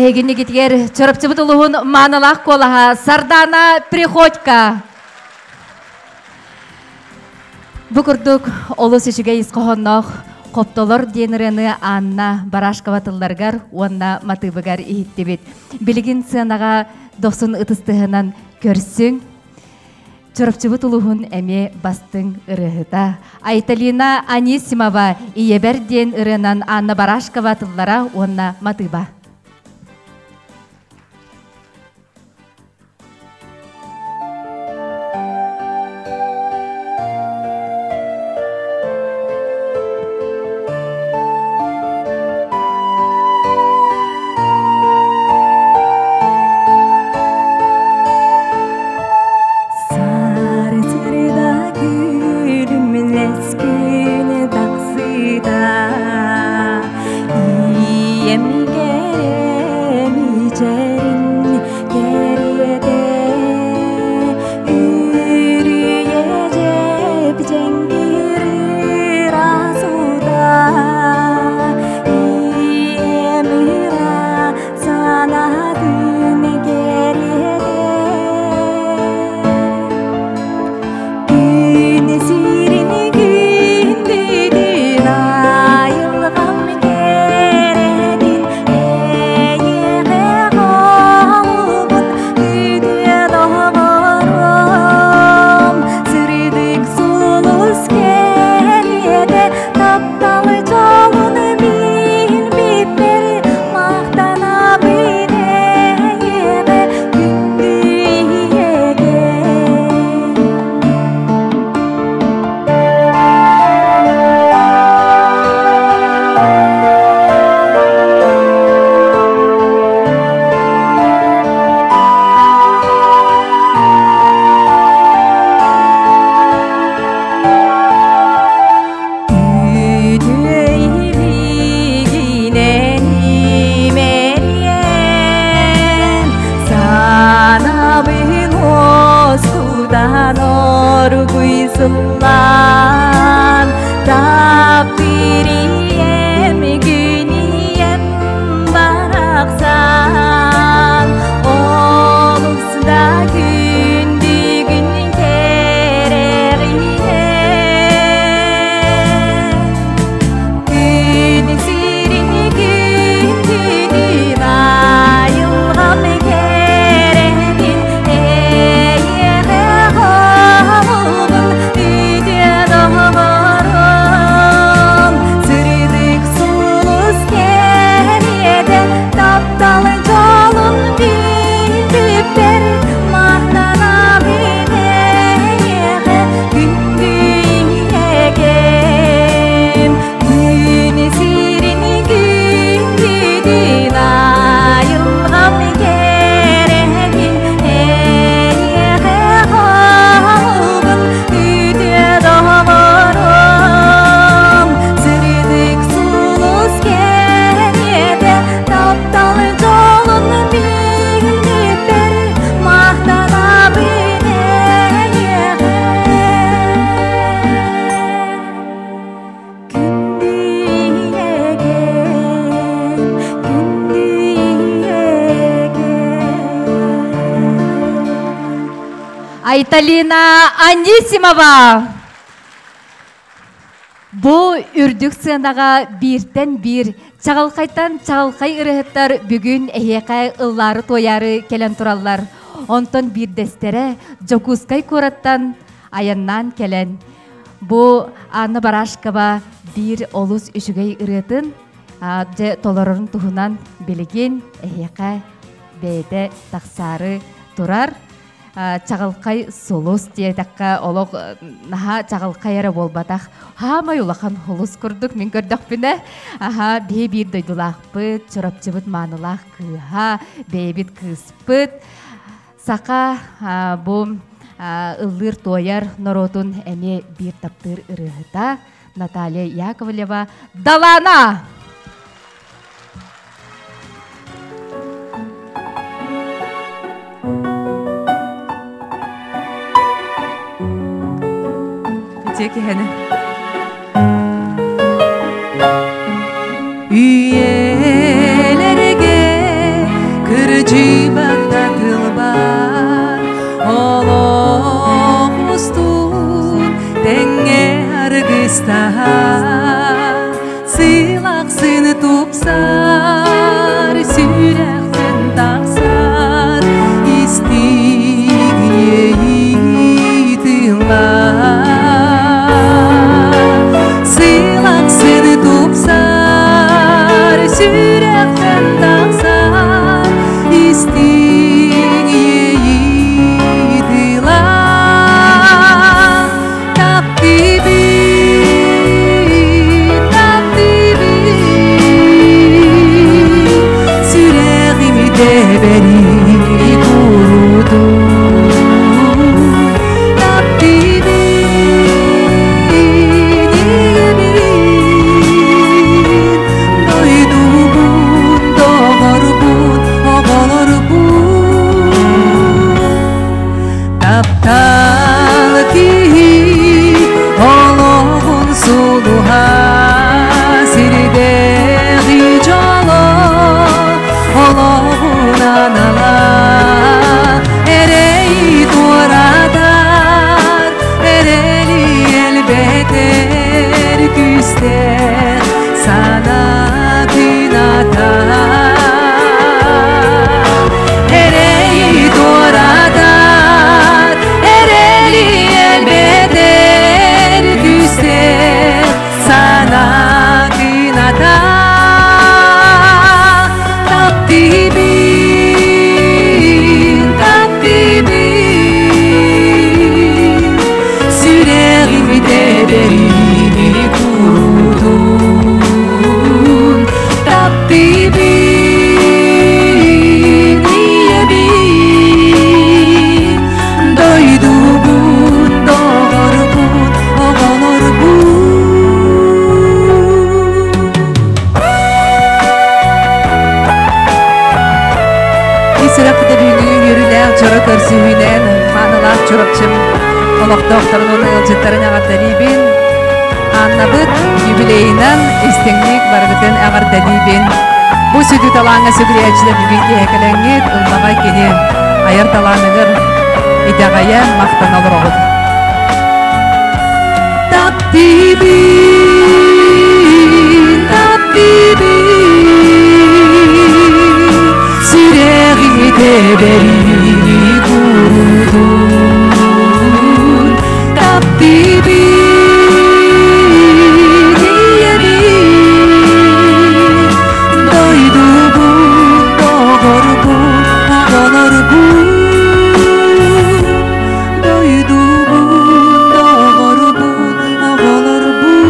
Эһигиннигитигэр Чурапчыбыт улуһун маанылаах куолаһа Сардаана Приходько. Бу курдук олус үчүгэй ис хоһоонноох Хоптолор диэн ырыаны Анна Барашкова тылларыгар уонна матыыбыгар иһиттибит. Билигин сыанаҕа дохсун ытыстыһынан көрсүҥ. Чурапчыбыт улуһун эмиэ бастыҥ ырыаһыта Айталина Анисимова Ийэбэр диэн ырыанан Анна Барашкова тыллара уонна матыыба. Айталина Анисимова! Бу үрдүк сыанаҕа бииртэн биир чаҕылхайтан чаҕылхай ырыһыттар бүгүн эһиэхэ ыллаары-туойаары кэлэн тураллар. Онтон биирдэстэрэ Дьокуускай куораттан айаннаан кэлэн, бу Анна Барашкова биир олус үчүгэй ырыатын дьэ толорорун туһунан билигин эһиэхэ бэйэтэ тахсаары турар. Чаҕылхай сулус диэтэххэ олох наһаа чаҕылхай эрэ буолбатах хаамай улахан сулус курдук мин көрдөхпүнэ аха биһи биир дойдулаахпыт Чурапчыбыт маанылаах кыыһа бэйэбит кыыспыт саха бу ыллыыр туойар норуотун эмиэ биир таптыыр ырыаһыта Наталья Яковлева Далана Киһини. Үйелерге Кырдьыбат да тылбар олох устун тэҥҥэ аргыстаһар сыл ахсын тупсар сүрэхтэн тахсар истиҥ иэйии тыллар сыл ахсын тупсар сүрэхтэн тахсар истиҥ иэйии тыла таптыыбын таптыыбын сүрэҕим тэбэрий курутун таптыыбын ийэбин дойдубун доҕорбун оҕолорбун таптал киһи олоҕун сулуһа сирдээҕи дьоло олоҕун анала эрэй туоратар эрэли элбэтэр күүстээх санаа кыната эрэй туоратар эрэли элбэтэр күүстээх санаа кыната таптыыбын таптыыбын сүрэҕим тэбэрий курутун таптыыбын ийэбин дойдубун доҕорбун оҕолорбун. Исрэхпитэ бүгүҥҥү үөрүүлээх дьоро көрсүһүүнэн маанылаах Чурапчым олохтоохторун уонна ыалдьыттарын эҕэрдэлиибин. Аннабыт юбилейынан истиҥник барыгытын эҕэрдэлиибин. Бу сүдү талааҥҥа сүгүрүйээччилэр бүгүн киэһэ кэлэҥҥит ыллаҕай кини айар талааныгар итэҕэйэ махтана олороҕут. Таптыыбын, таптыыбын, сүрэҕим тэбэрий курутун. Таптыыбын, ийэбин, дойдубун, доҕорбун, оҕолорбун. Дойдубун, доҕорбун, оҕолорбун.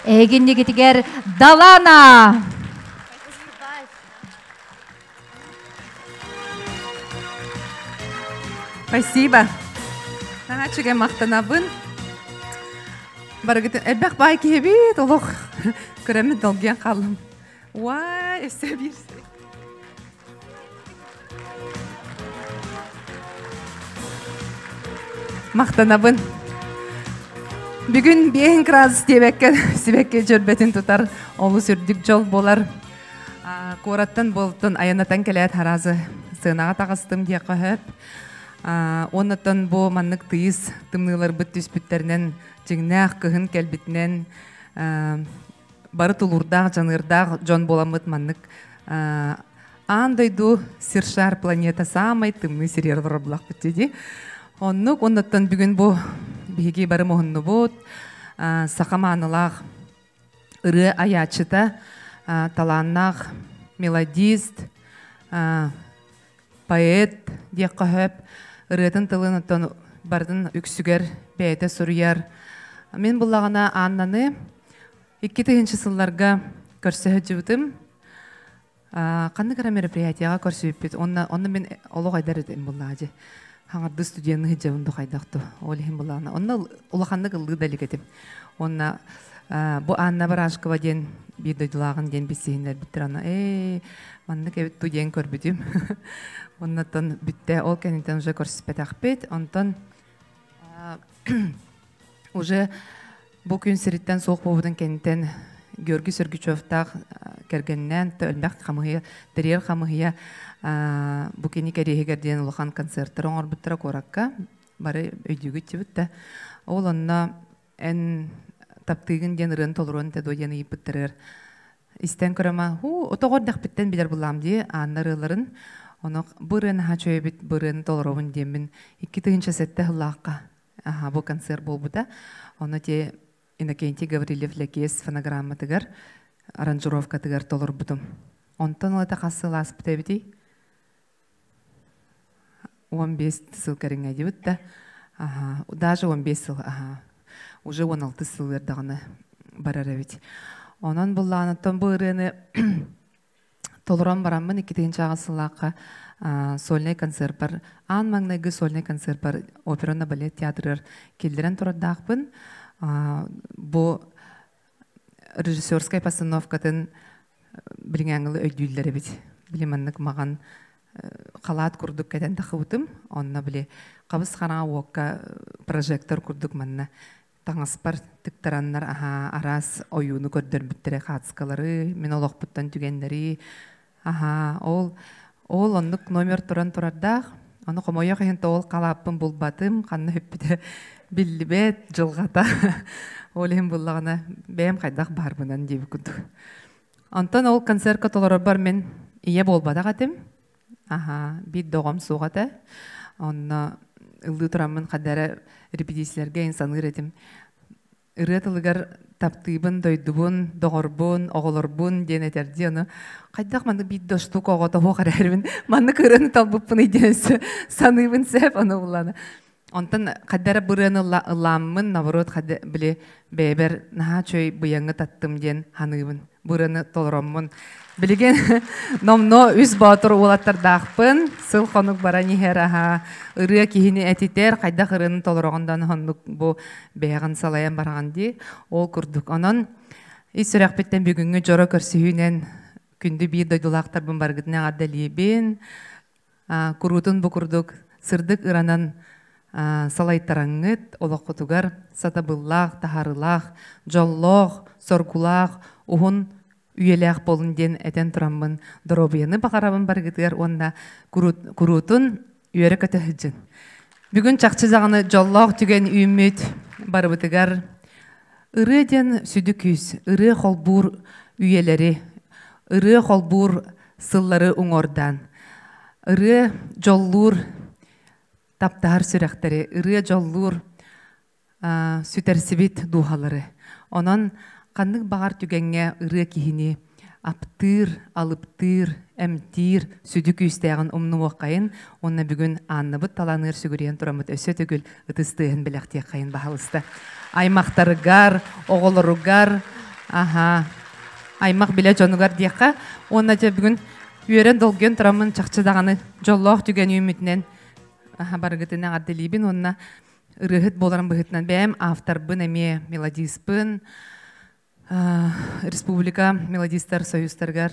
Эһигиннигитигэр Далана! Спасибо. Наһаа үчүгэй махтанабын. Барыгытын элбэх баай киһибит олох көрөммүт долгуйан хааллым. Уай, өссө биир Махтанабын. Бүгүн биэһин градус диэбэккэ сибэкки дьөрбөтүн тутар олус үрдүк дьол буолар. Куораттан буолтун айанатан кэлээт харазы сыанаҕа таҕыстым диэххэ сөп. Уоннаттан бу маннык тыйыс тымныыларбыт түспүттэринэн дьиҥнээх кыһын кэлбитинэн бары тулуурдаах, дьаныардаах дьон буоламмыт маннык аан дойду сир-шар планета саамай тымныы сиригэр олорор булахпыт дии. Оннук, оннуттан бүгүн бу биһиги бары муһуннубут, саха маанылаах ырыа айааччыта, талааннаах мелодист, поэт диэххэ сөп. Ырыатын тылын оттон барытын үксүгэр бэйэтэ суруйар. Мин буллаҕына Аннаны 2000 сылларга көрсө сылдьыбытым. Ханнык эрэ мероприятияҕа көрсүбүппүт. Онно, онно мин олох айдар этим буллаҕа дьи. Хаҥарды студенны сылдьабын духайдахту. Ол иһин буллаҕына. Онно улаханнык ыллыы да илик этим. Онно бу Анна Барашкова диэн биир дойдулааҕын диэн билсиһиннэрбиттэр. Аны ээ маннык эбит ту диэн көрбүтүм. Оннотон бүттэ. Ол кэнниттэн уже көрсүспэтэхпит. Онтон уже Бу күн сириттэн суох буолбутун кэнниттэн Георгий Сергучевтаах кэргэнинээн элбэх хамыһыйа, тэрийэр хамыһыйа бу кини кэриэһигэр диэн улахан концерттар оҥорбуттара куоракка. Бары өйдүүгүт дьибит да. Ол онно эн таптыыгын диэн ырыаны толоруон этэ дуо диэн ыйыппыттарыгар истэн көрөмө хуу отоҕор дэхпиттэн билэр буллаам дии аанна ырыаларын ону бу ырыаны наһаа үчүгэйбит бу ырыаны толоробун диэммин 2007 сыллаахха аха бу концерт буолбута ону те Иннокентий Гаврильев Лэкиэс фонограмматыгар аранжировкатыгар толорбутум онтон ылата хас сыл ааспыта эбитий 15 сыл кэриҥэ дибит да аха даже 15 сыл аха уже 16 сыл даҕаны барар эбит онон буллааныттан бу ырыаны толорон бараммын 2008 сыллаахха сольнай концертпар аан маҥнайгы сольнай концертпар операнна балет театрыгар киллэрэн турардаахпын бу режиссерскай постановкатын билиҥээҥҥи өйдүүллэр эбит били маннык маҕан халаат курдук кэтэн тахыбытым онно били хабыс хараҥа уокка прожектор курдук манна таҥаспар тыктараннар аһаа араас ойууну көрдөрбүттэрэ хаацкалары мин олохпуттан түгэннэри аһаа ол ол оннук номер туран турардаах ону хомойуох иһин ол халааппын булбатым ханна хүппүтэ биллибэт дьылҕата ол иһин буллаҕына бэйэм хайдах баарбынан диэбит курдук онтон ол концертка толорорбор мин ийэ буолбатах этим аха биир доҕом суох этэ онно ыллыы тураммын хадара репетицияларга саныыр этим ырыа тылыгар таптыыбын, дойдубун, доҕорбун, оҕолорбун диэн этэрдии ону хайдах маннык биир да штука оҕо тоһуох эрээрбин маннык ырыаны талбыппын диэн саныыбын сөп ону булланы онтон хайдара бырыаны ылааммын наоборот били бэйэбэр наһаа чөй быйаҥы таттым диэн ханыыбын бырыаны толороммун билигин номно үс боотур уолаттардаахпын сыл хонук баран иһэр аха ырыа киһини этитэр хайдах ырыаны толороҕундан оннук бу бэйэҕин салайан бараҕын дии ол курдук онон ис сүрэхпиттэн бүгүҥҥү дьоро көрсүһүүнэн күндү биир дойдулаахтарбын барыгытын эҕэрдэлиибин куруутун бу курдук сырдык ыранан салайтараҥҥыт олоххутугар сатабыллаах таһаарыылаах дьоллоох соргулаах уһун үйэлээх буолун диэн этэн тураммын доруобуйаны баҕарабын барыгытыгар уонна куруутун үөрэ-көтө сылдьын. Бүгүн чахчы даҕаны дьоллоох түгэн үүммүт барыбытыгар ырыа диэн сүдү күүс, ырыа холбуур үйэлэри, ырыа холбуур сыллары уҥуордаан, ырыа дьоллуур таптаһар сүрэхтэри, ырыа дьоллуур сүтэрсибит дууһалары. Онон ханнык баҕар түгэҥҥэ ырыа киһини аптыыр, алыптыыр, эмтиир сүдү күүстээҕин умнуоххайын уонна бүгүн Ааннабыт таланыыр сүгүрүйэн тураммыт өссө төгүл ытыс тыаһын бэлэхтиэххэйин баһалыста. Аймахтарыгар, оҕолоругар, аха, аймах билэ дьонугар диэххэ уонна дьэ бүгүн үөрэн долгуйан тураммын чахчы даҕаны дьоллоох түгэн үүммүтүнэн аха барыгытын эҕэрдэлиибин уонна ырыаһыт буоларым быһыытынан бэйэм авторбын эмиэ мелодиспын республика мелодистар союзтарыгар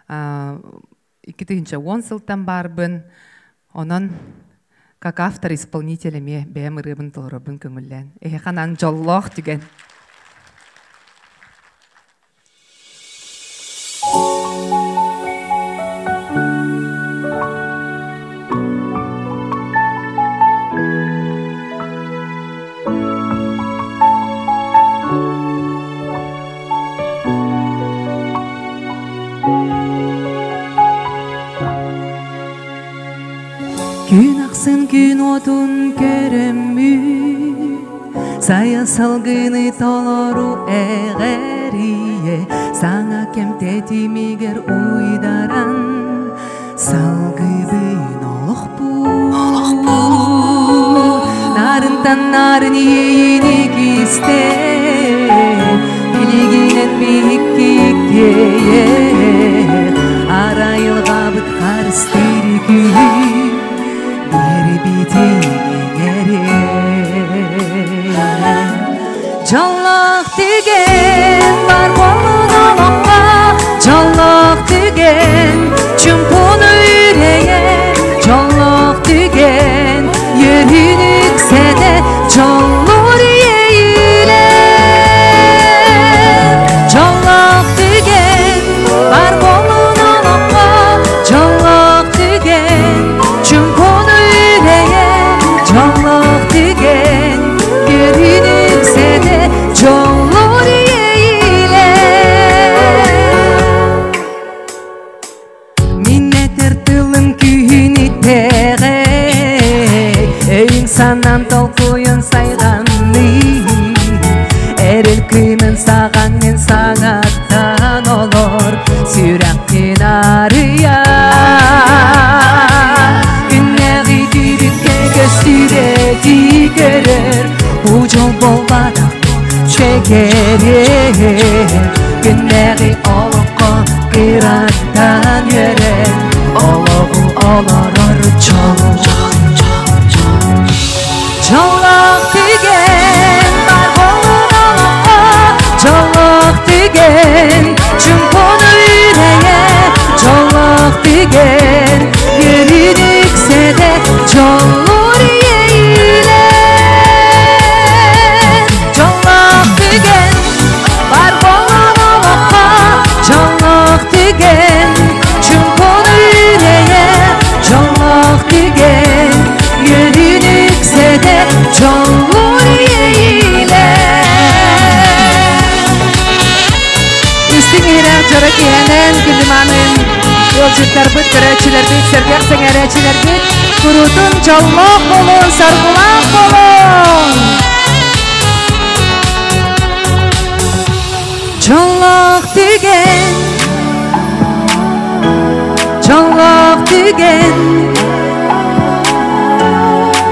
2010 сылтан баарбын онон как автор исполнитель эмиэ бэйэм ырыабын толоробун көҥүллээн эһиэхэ дьоллоох түгэн Күн ахсын күн отун көрөммүт Сайа салгыны толору эҕэрийэ Саҥа кэм тэтимигэр уйдаран Салгыбын олохпут Нарынтан нарын иэйини кистээн Билигинэн биһикки иккиэйэх Арайылҕабыт харыстыыр күүһүн Биэрбитин Дьоллоох түгэн бар буолун олоххо Дьоллоох түгэн чумпуну үрэйэн Дьоллоох түгэн үөрүүнү үксэтэ Дьоллуур иэйиилэр. Өй-санам толкуйун сайганны Эрил кыймын саған мен саңаттан олор Сүрәктен арыя Күннәғи түйбікке көстүбети көрөр Бу жол болбадак чекерер Күннәғи олоққа кыраттан өрер Ологу олорор чол Жолок түген бар болун олоққа Жолок түген чумпуну үрее Жолок түген Ерүнүкседе жолур иейлер Жолок түген бар болун олоққа Жолок түген чумпуну үрее Жолок түген Ерүнүкседе жолур иейлер Истин иһирэх дьоро киһэнэн күндүманын ыалдьыттарбыт, көрөөччүлэрбит, сэргэх сэҥээрээччилэрбит куруутун дьоллоох буолун, саргылаах буолун! Жолок түген Жолок түген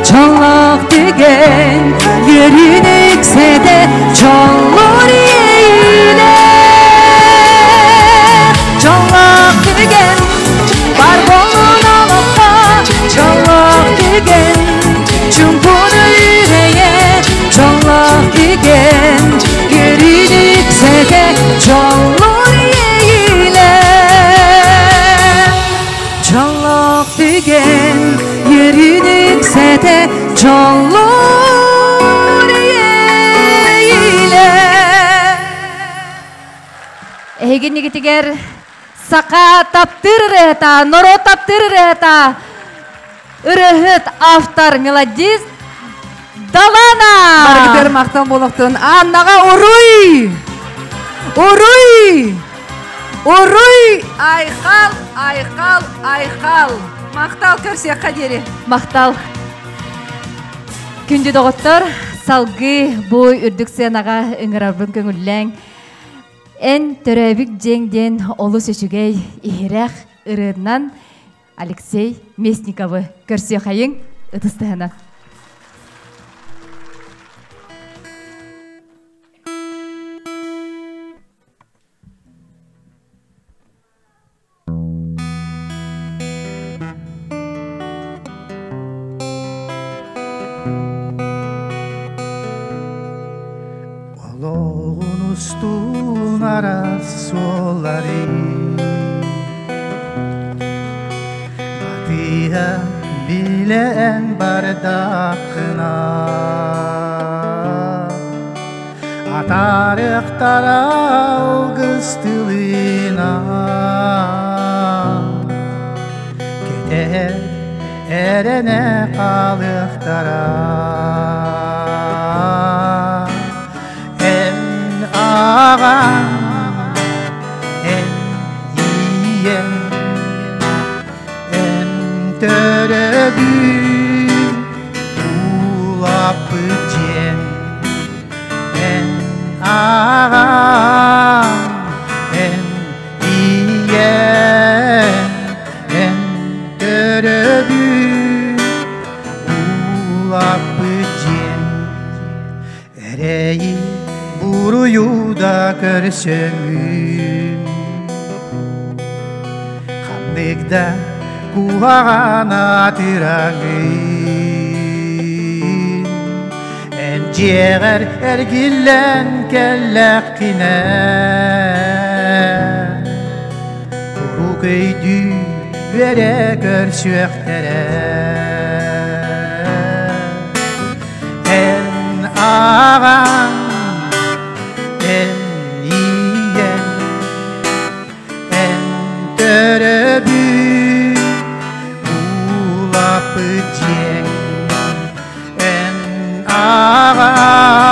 Жолок түген Ерүнүкседе жолур иейлер Жолок түген бар болун олоққа Жолок түген чумпуну үрее Жолок түген Ерүнүкседе жолур иейлер Жолок түген Ерүнүкседе жолур иейлер Эһиги нигитигер сака таптыр ырыһыта, норо таптыр ырыһыта. Ырыһыт автор мелодист Далана! Баргытер мақтан болуқтun. Аннаға уруй! Уруй! Уруй! Айқал, айқал, айқал. Мақтал көрсек қадері. Мақтал. Күндү доғоттор, салгы бу үрдүк сценаға ыҥырарбын көңүллэҥ. Эн төрөөбүк дьиэҥ олус үчүгэй иһирэх ырыынан Алексей Местниковы көрсүөхайыҥ ытыстыһынан. Олоғун устун арас суолари Батыha билен бардақына Атарықтара алгыстылына Кетер эрене қалықтара Эн ағам, эн ием, эн төрөбү улаппыт дьиэн. Эн ағам, эн ием, эн төрөбү улаппыт дьиэн. Эрэйи буруйу да көрсөңүн Ханнык да куһаҕана тыраңын Эн дьиэҕэр эргиллэн кэллэххинэ Курук өйдүү үөрэ көрсүөхтэрэ Эн ағаң, эн иен, эн төрөбү улаппыт дьиэҥ. Эн ағаң,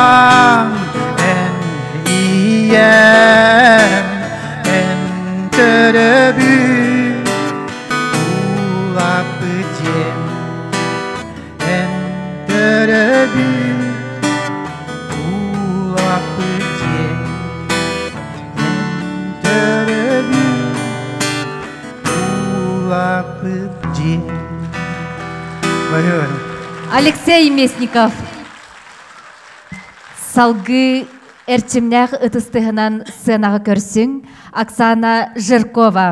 эн ием, эн төрөбү улаппыт дьиэҥ. Эн төрөбү улааппыт дьиэҥ. Алексей Местников. Салгыы эрчимнээх ытыстыһынан сценаҕа көрсүҥ Оксана Жиркова,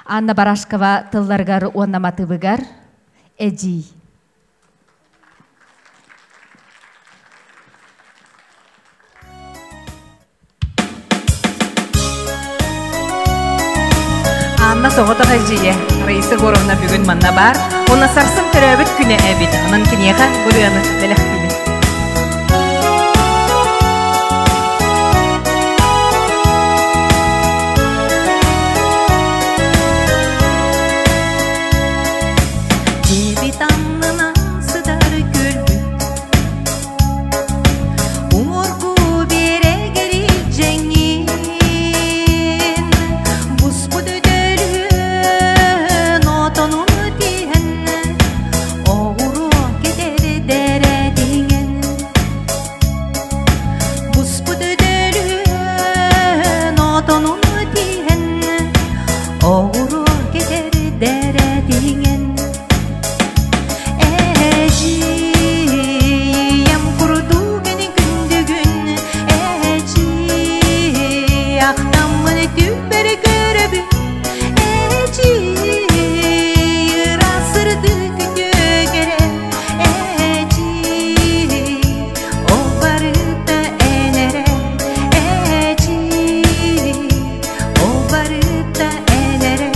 Анна Барашкова тылларыгар уонна матыыбыгар Эдьиий. Анна соҕотох эдьиийэ Раиса Егоровна бүгүн манна баар. Уонна сарсын төрөөбүт күнэ эбит. Онон киниэхэ ырыаны бэлэхтиибин. Дьиэбит аннынан сытар күлбүт Уҥуоргу биэрэгэр илдьэҥҥин Буспут өтөрүөн отонун тиһэн Оҕуруо кэтэрдэрэ тиҥэн Буспут өтөрүөн отонун тиһэн Оҕуруо кэтэрдэрэ тиҥэн Эдьиийэм курдук эн күндүгүн, Эдьиий ахтаммын түбэр көрөбүн, Эдьиий ыраас сырдык үтүө Эдьиий ол барыта эн эрэ, Эдьиий ол барыта эн эрэ.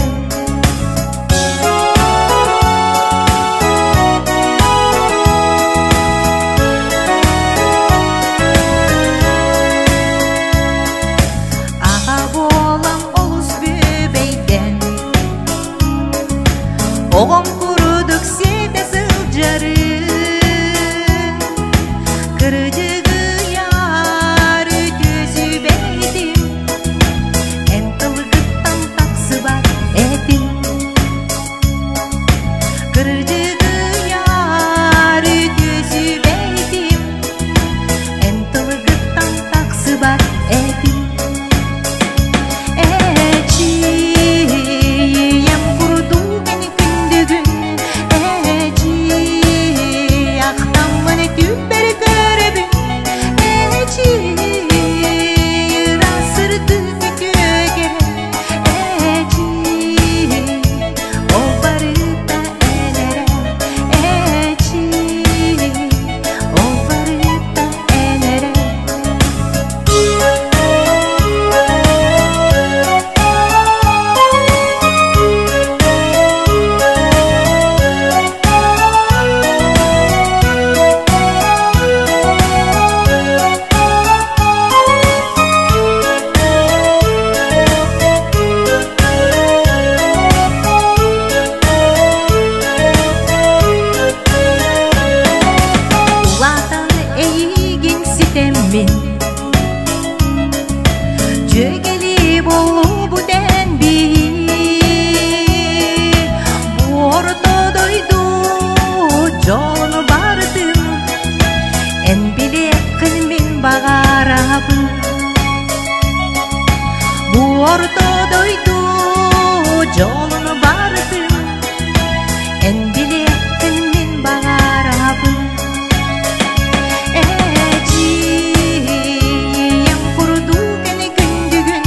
Аҕа буолан олус бүбэйдэн, Оҕом курдук сиэтэ сылдьарын, Кырдьыгыйар үтүө сүбэтим, Эн тылгыттан тахсыбат этим. Кырдьыгыйар үтүө сүбэтим, Эн тылгыттан тахсыбат этим. Эчиийэм курдук эн күндүгүн, Эчиий ахтаммын түбэр көрөбүн, Эчиий ыраас сырдык үтүө Эчиий ол барыта эн эрэ, Эчиий ол барыта эн эрэ. Улаатан эйигин ситэммин, Дьүөгэлии буоллубут эн биир. Бу орто дойду дьону барытын Эн билиэххин мин баҕарабын. Бу орто дойду дьолун барытын Эн билиэххин мин баҕарабын. Эчиийэм курдук эн күндүгүн,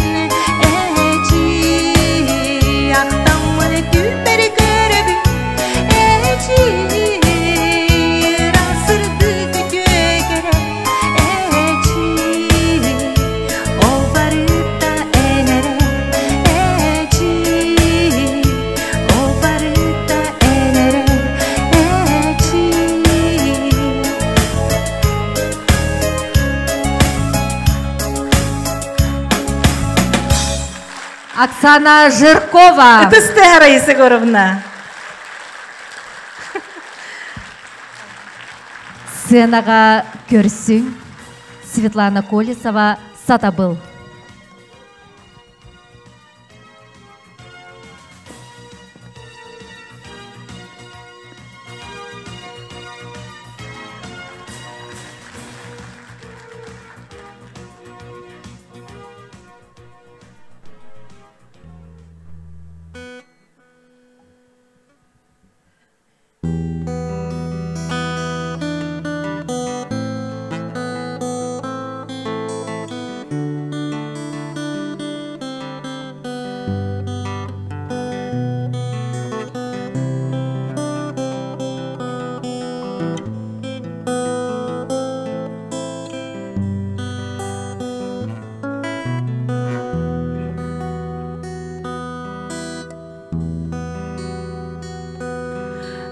Эчиий ахтаммын түбэр көрөбүн, Эчиий ыраас сырдык үтүө кэрэ, Эчиий ол барыта эн эрэ, Эчиий ол барыта эн эрэ, Эчиий. Оксана Жиркова. Ытыстыһа Раиса Егоровна. Сценаға көрсүң Светлана Колесова Сатабыл.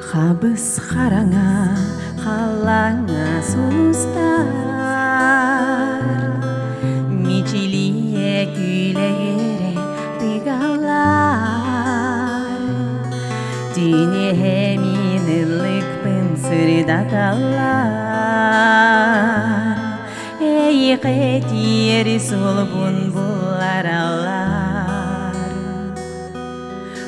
Хабыс хараҥа халлааҥҥа сулустар Мичилийэ күлэ-үөрэ тыгаллар Тиниһэ мин ыллыкпын сырдаталлар Эйиэхэ тиэри суолбун буллараллар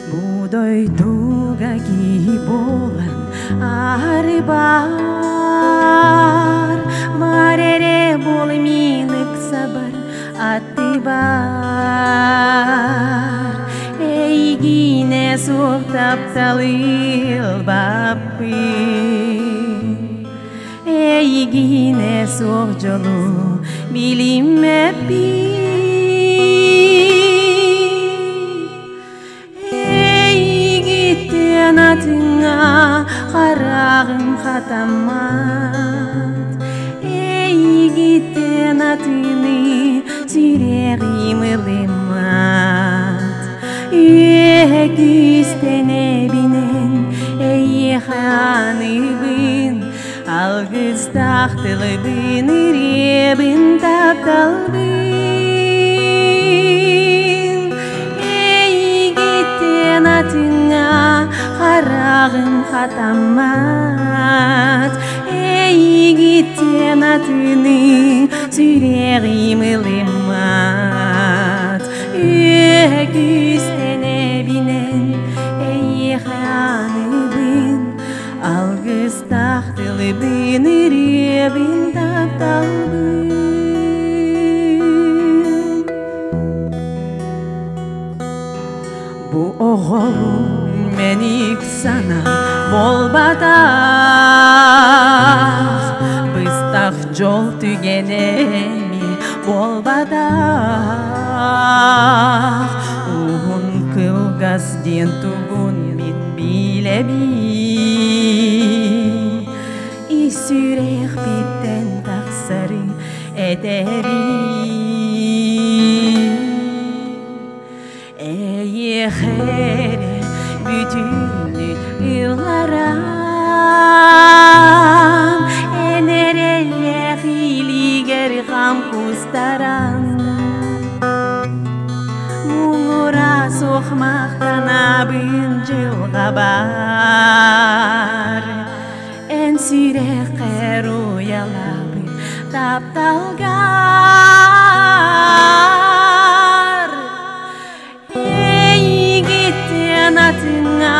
Бу дойдуга киһи буолан арыбар Бар эрэ буол мин ыксабар аттыбар Эйигинэ суох тапталы ылбаппын Эйигинэ суох дьолу билиммэппин Эйигиттэн атыҥҥа хараҕым хатаммат Эйигиттэн атыны сүрэҕим ылыммат Үөһэ күүстэнэбинэн эйиэхэ аныыбын Алгыстаах тылыбын ириэбин тапталбын Эйигиттэн атыҥҥа хараҕым хатаммат Эйигиттэн атыны сүрэҕим ылыммат Үөһэ күүстэнэбинэн эйиэхэ аныыбын Алгыстаах тылыбын ириэбин тапталбын Бу оҕолум мэник сана буолбатах Быстах дьол түгэнэ эмиэ буолбатах Уһун кылгас диэн тугун мин билэбин Ис сүрэхпиттэн тахсары этэбин Эйиэхэ эрэ бүтүннүү ылларан Эн эрэллээх илиигэр хам кустаран Муҥура суох махтанабын дьылҕабар Эн сүрэххэр уйалаабын тапталгар Эйигиттэн атыҥҥа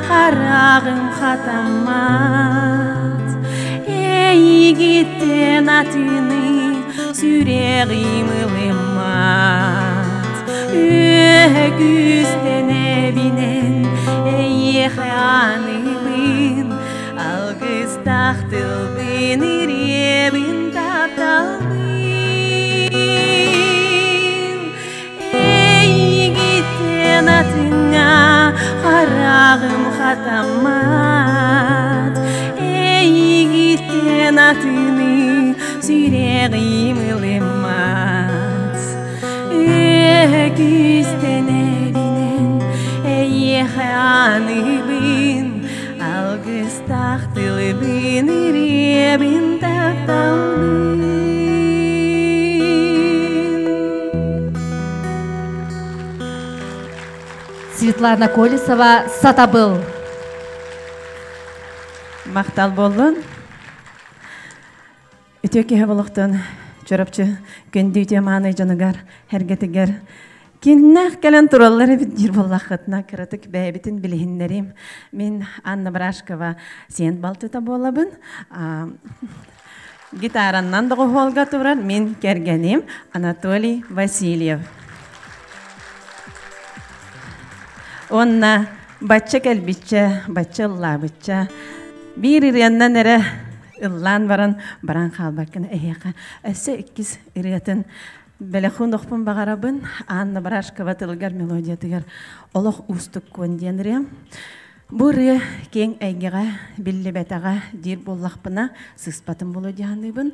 хараҕым хатаммат Эйигиттэн атыны сүрэҕим ылыммат Үөһэ күүстэнэбинэн эйиэхэ аныыбын Алгыстаах тылбын ириэбин тапталбын Эйигиттэн атыҥҥа хараҕым хатаммат Эйигиттэн атыны сүрэҕим ылыммат Үөһэ күүстэнэбинэн эйиэхэ аныыбын Алгыстаах тылыбын ириэбин тапталбын Светлана Колесова Сатабыл. Махтал боллун. Үтүө киһи болохтон Чурапчы күндү үтүө мааны дьонугар, эргэтигэр киннээх кэлэн тураллар эбит диир буоллаххытына кыратык бэйэбитин билиһиннэрим. Мин Анна Брашкова сиэн балтыта буолабын. Гитараннан доҕуһуолга турар мин кэргэним Анатолий Васильев. Уонна бачча кэлбиччэ, бачча ыллаабычча биир ырыаннан эрэ ыллаан баран баран хаалбаккын эһиэхэ өссө иккис ырыатын бэлэхун охпун баҕарабын Анна Барашкова тылыгар мелодиятыгар олох уустуккун диэн ырыам бу ырыа киэҥ эйгэҕэ биллибэтэҕэ диир буоллахпына сыыспатым буолуо дии саныыбын.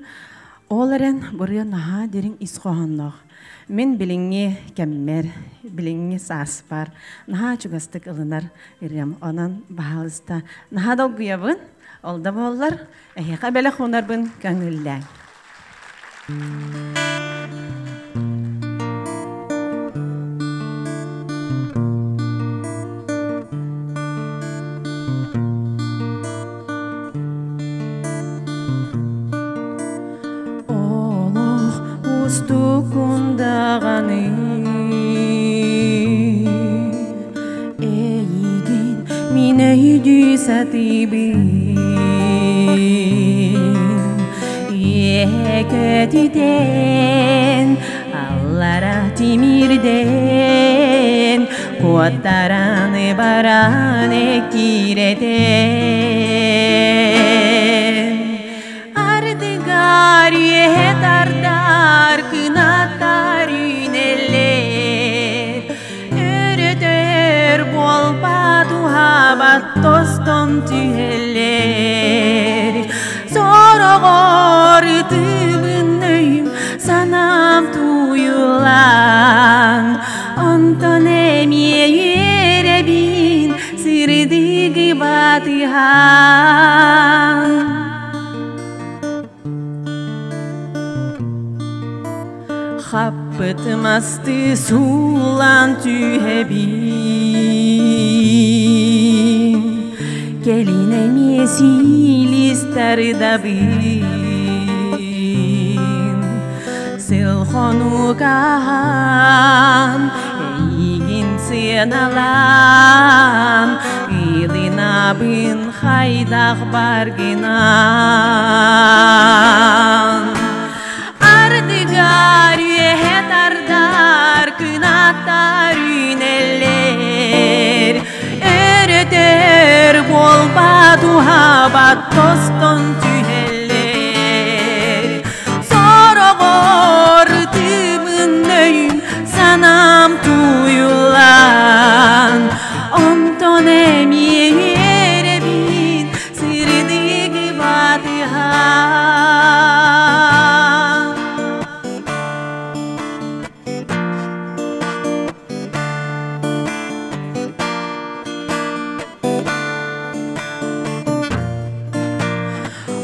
Ол эрэн бу ырыа наһаа дириҥ ис хоһоонноох. Мин билиҥҥи кэммэр, билиҥҥи сааспар наһаа чугастык ылынар ырыам. Онон баһаалыста наһаа долгуйабын. Ол да буоллар, эһиэхэ бэлэх уунарбын көҥүллээҥ. Олох уустукун даҕаны Эйигин мин өйдүү сатыыбын Үөһэ көтүтэн аллара тимирдэн Куоттаран баран эккирэтэн Ардыгар үөһэ тардар кынаттар үүнэллэр Өрөтөр буолбат уһаабат тостон түһэллэр Сороҕор ытыыбын өйүм санаам тууйуллан Онтон эмиэ үөрэбин сырдыгы батыһан Хаппыт масты суулаан түһэбин Кэлин эмиэ силис тардабын Сыл хонук ааһан эйигин сыаналаан Ыылынабын хайдах баргынан Ардыгар үөһэ тардар кынаттар үүнэллэр Өрөтөр буолбат уһаабат тостон түһэллэр Сороҕор ытыыбын өйүм санаам тууйуллан Онтон эмиэ үөрэбин сырдыгы батыһан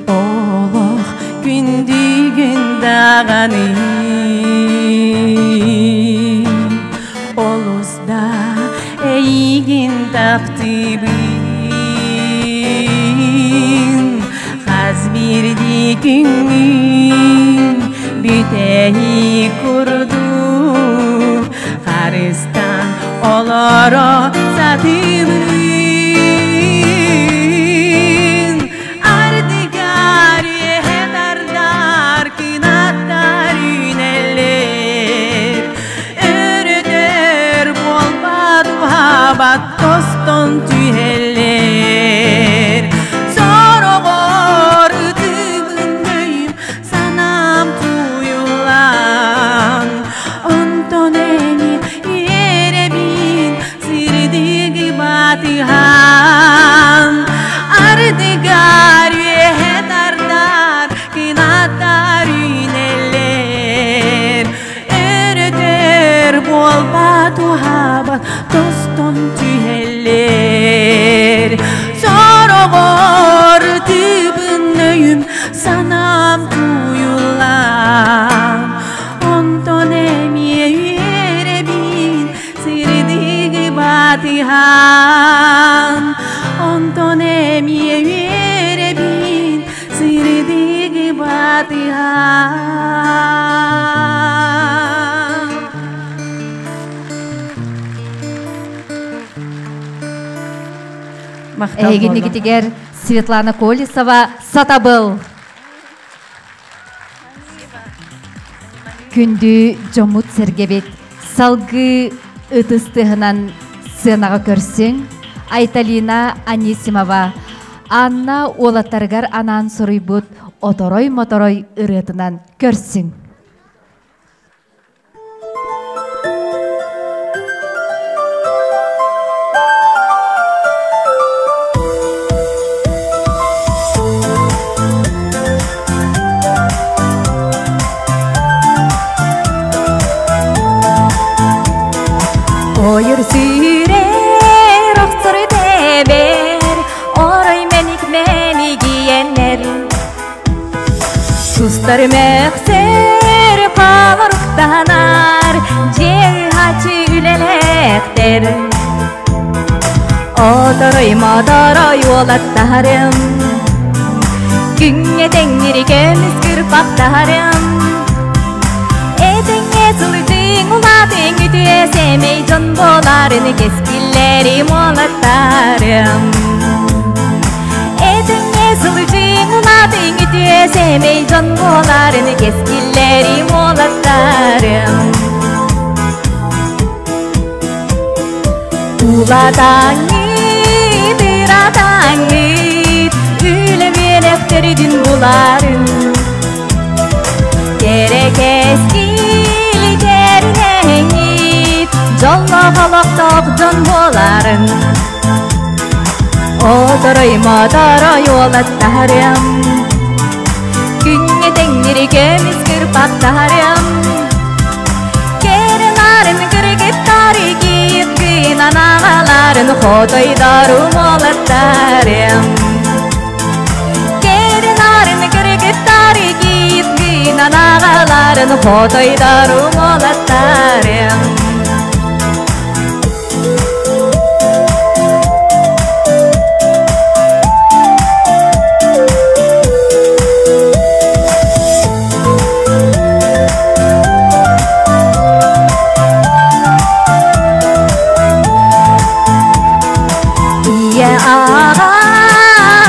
Олох күндүгүн даҕаны Олус да эйигин таптыыбын Хас биирдии күҥҥүн бүтэһик курдук Харыстаан олоро сатыыбын Ардыгар үөһэ тардар кынаттар үүнэллэр Өрөтөр буолбат уһаабат тостон түһэллэр Сороҕор ытыыбын өйүм санаам тууйуллан Онтон эмиэ үөрэбин сырдыгы батыһан Ардыгар үөһэ тардар кынаттар үүнэллэр Өрөтөр буолбат уһаабат тостон түһэллэр Сороҕор ытыыбын өйүм санаам тууйуллан Онтон эмиэ үөрэбин сырдыгы батыһан Онтон эмиэ үөрэбин сырдыгы батыһан Махтал Эһигин буоллун. игитигэр Светлана Колесова Сатабыл. Күндү дьоммут сэргэбит салгыы ытыс тыаһынан сценаҕа көрсүҥ. Айталина Анисимова Анна уолаттарыгар анаан суруйбут Оторой-моторой ырыатынан көрсүҥ. Оттор мөксер холоруктанар, Дьиэ үлэлэхтэр. Оторой моторой уолаттарым, Күҥҥэ тэҥнири көмүс кырпахтарым. Этэҥҥэ сылдьыҥ улаатыҥ үтүө сэмэй дьон буоларын кэскиллэрим уолаттарым. Этэҥҥэ сылдьыҥ улаатыҥ үтүө сэмэй дьон буоларын кэскиллэрим уолаттарым. Улаатаҥҥыт, ыраатаҥҥыт, үлэ үөрэхтэрин буларын. Кэрэ кэскил кэринэҥҥит, дьоллоох олохтоох дьон буоларын. Оторой моторой уолаттарым, Күҥҥэ тэҥнири көмүс кырпахтарым. Кэрэларын кыргыттары кииргин анагаларын хотойдорум уолаттарым. Кэрэларын кыргыттары кииргин анагаларын хотойдорум уолаттарым. Ийэ аҕа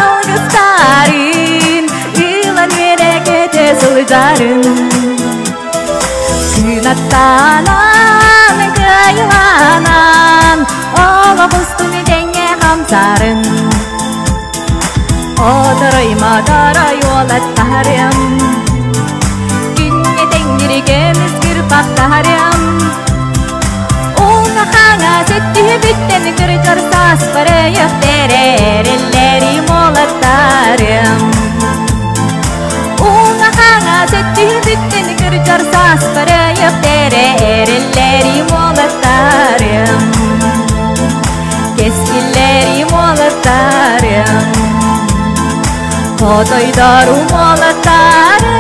алгыстарын, ылан үөрэ-көтө сылдьарын. Кынаттанан, кыайыланан, олох устун тэҥҥэ хамсарын. Оторой моторой уолаттарым, Күҥҥэ тэҥнири көмүс кырпахтарым. Уҥа хаҥас өттүбүттэн кырдьар сааспар өйөхтэрэрэллэрим уолаттарым. Уҥа хаҥас өттүбүттэн кырдьар сааспар өйөхтэрэрэллэрим уолаттарым. Кэскиллэрим уолаттарым. Хотойдорум уолаттарым.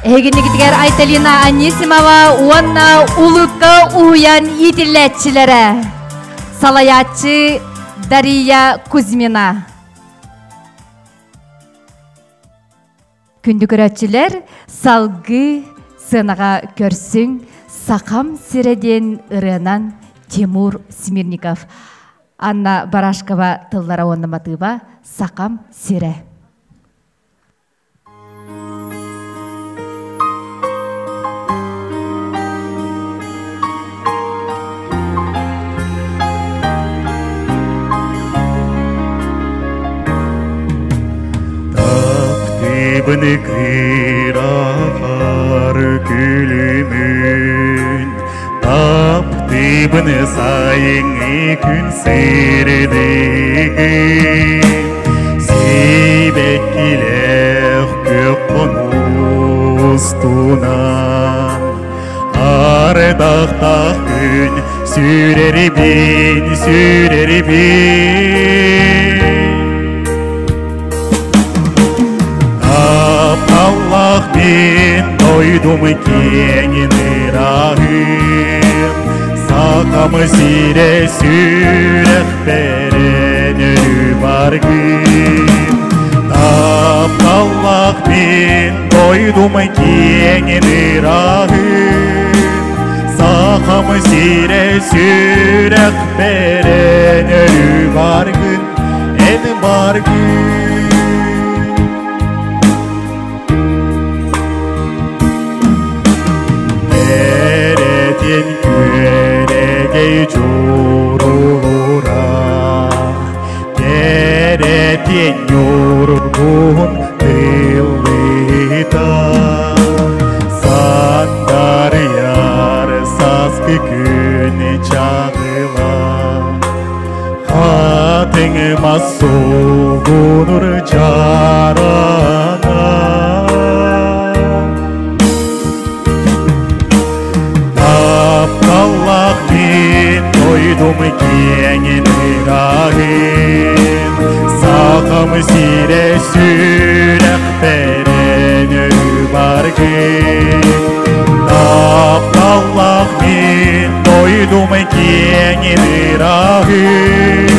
Эһигиннигитигэр Айталина Анисимова уонна Улукка уһуйан иитиллээччилэрэ. Салайааччы Дария Кузьмина. Күндү көрөөччүлэр, салгыы сыанаҕа көрсүҥ Сахам сирэ диэн ырыанан Тимур Смирников. Анна Барашкова тыллара уонна матыыба Сахам сирэ. Таптыыбын кыырахар күлүмүн, Таптыыбын сайыҥҥы күн сырдыгын, Сибэккилээх күөх хонустунан, Ардахтаах күн сүүрэрибин, сүүрэрибин. Тапталлаах мин дойдум киэҥин ырааһын, Сахам сирэ сүрэхпэрэн өрүү баргын. Тапталлаах мин дойдум киэҥин ырааһын, Сахам сирэ сүрэхпэрэн өрүү баргын, эн баргын. Кэрэтин күөрэгэй дьурулура, Кэрэтин ньургуһун тыллыта, Сандарыйар сааскы күн чаҕыла, Хатыҥ мас суугунур чарана. Тапталлаах мин дойдум киэҥин ырааһын, Сахам сирэ сүрэхпэр эн өрүү баргын. Тапталлаах мин дойдум киэҥин ырааһын.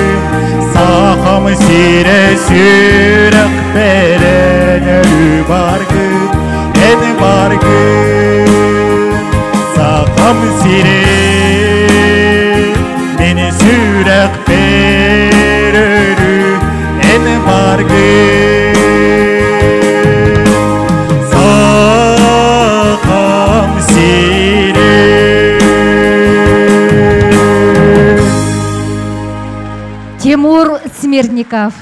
Сахам сирэ сүрэхпэр эн өрүү баргын, эн баргын. Сахам сирэ мин сүрэхпэр өрүү эн баргын. Сахам сирэ. Тимур Смирников.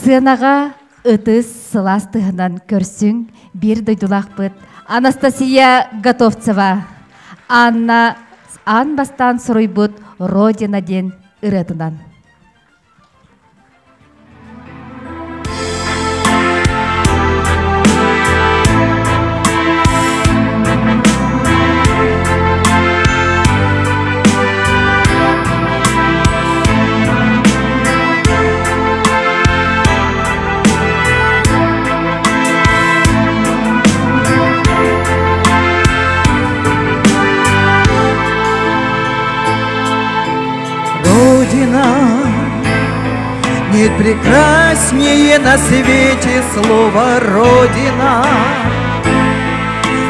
Сыанаҕа ытыс сылаас тыһынан көрсүҥ биир дойдулаахпыт Анастасия Готовцева. Анна аан бастаан суруйбут Родина диэн ырыатынан. Родина, нет прекраснее на свете слова Родина.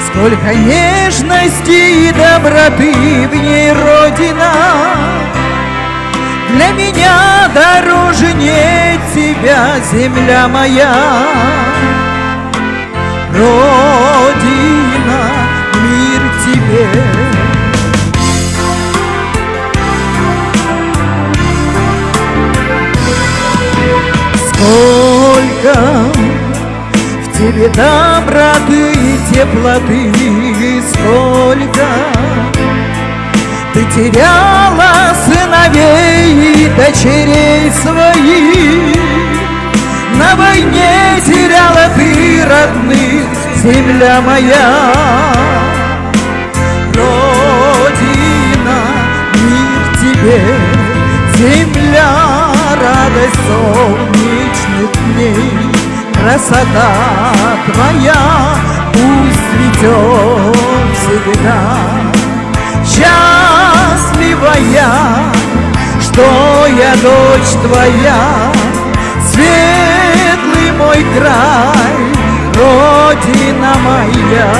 Сколько нежности и доброты в ней Родина. Для меня дороже нет тебя, земля моя. Родина, мир тебе. Сколько в тебе доброты и теплоты, сколько ты теряла сыновей и дочерей своих. На войне теряла ты родных, земля моя. Родина, мир тебе, земля, радость солнечных дней. Красота твоя пусть цветет всегда. Счастлива я, что я дочь твоя, светлый мой край, Родина моя.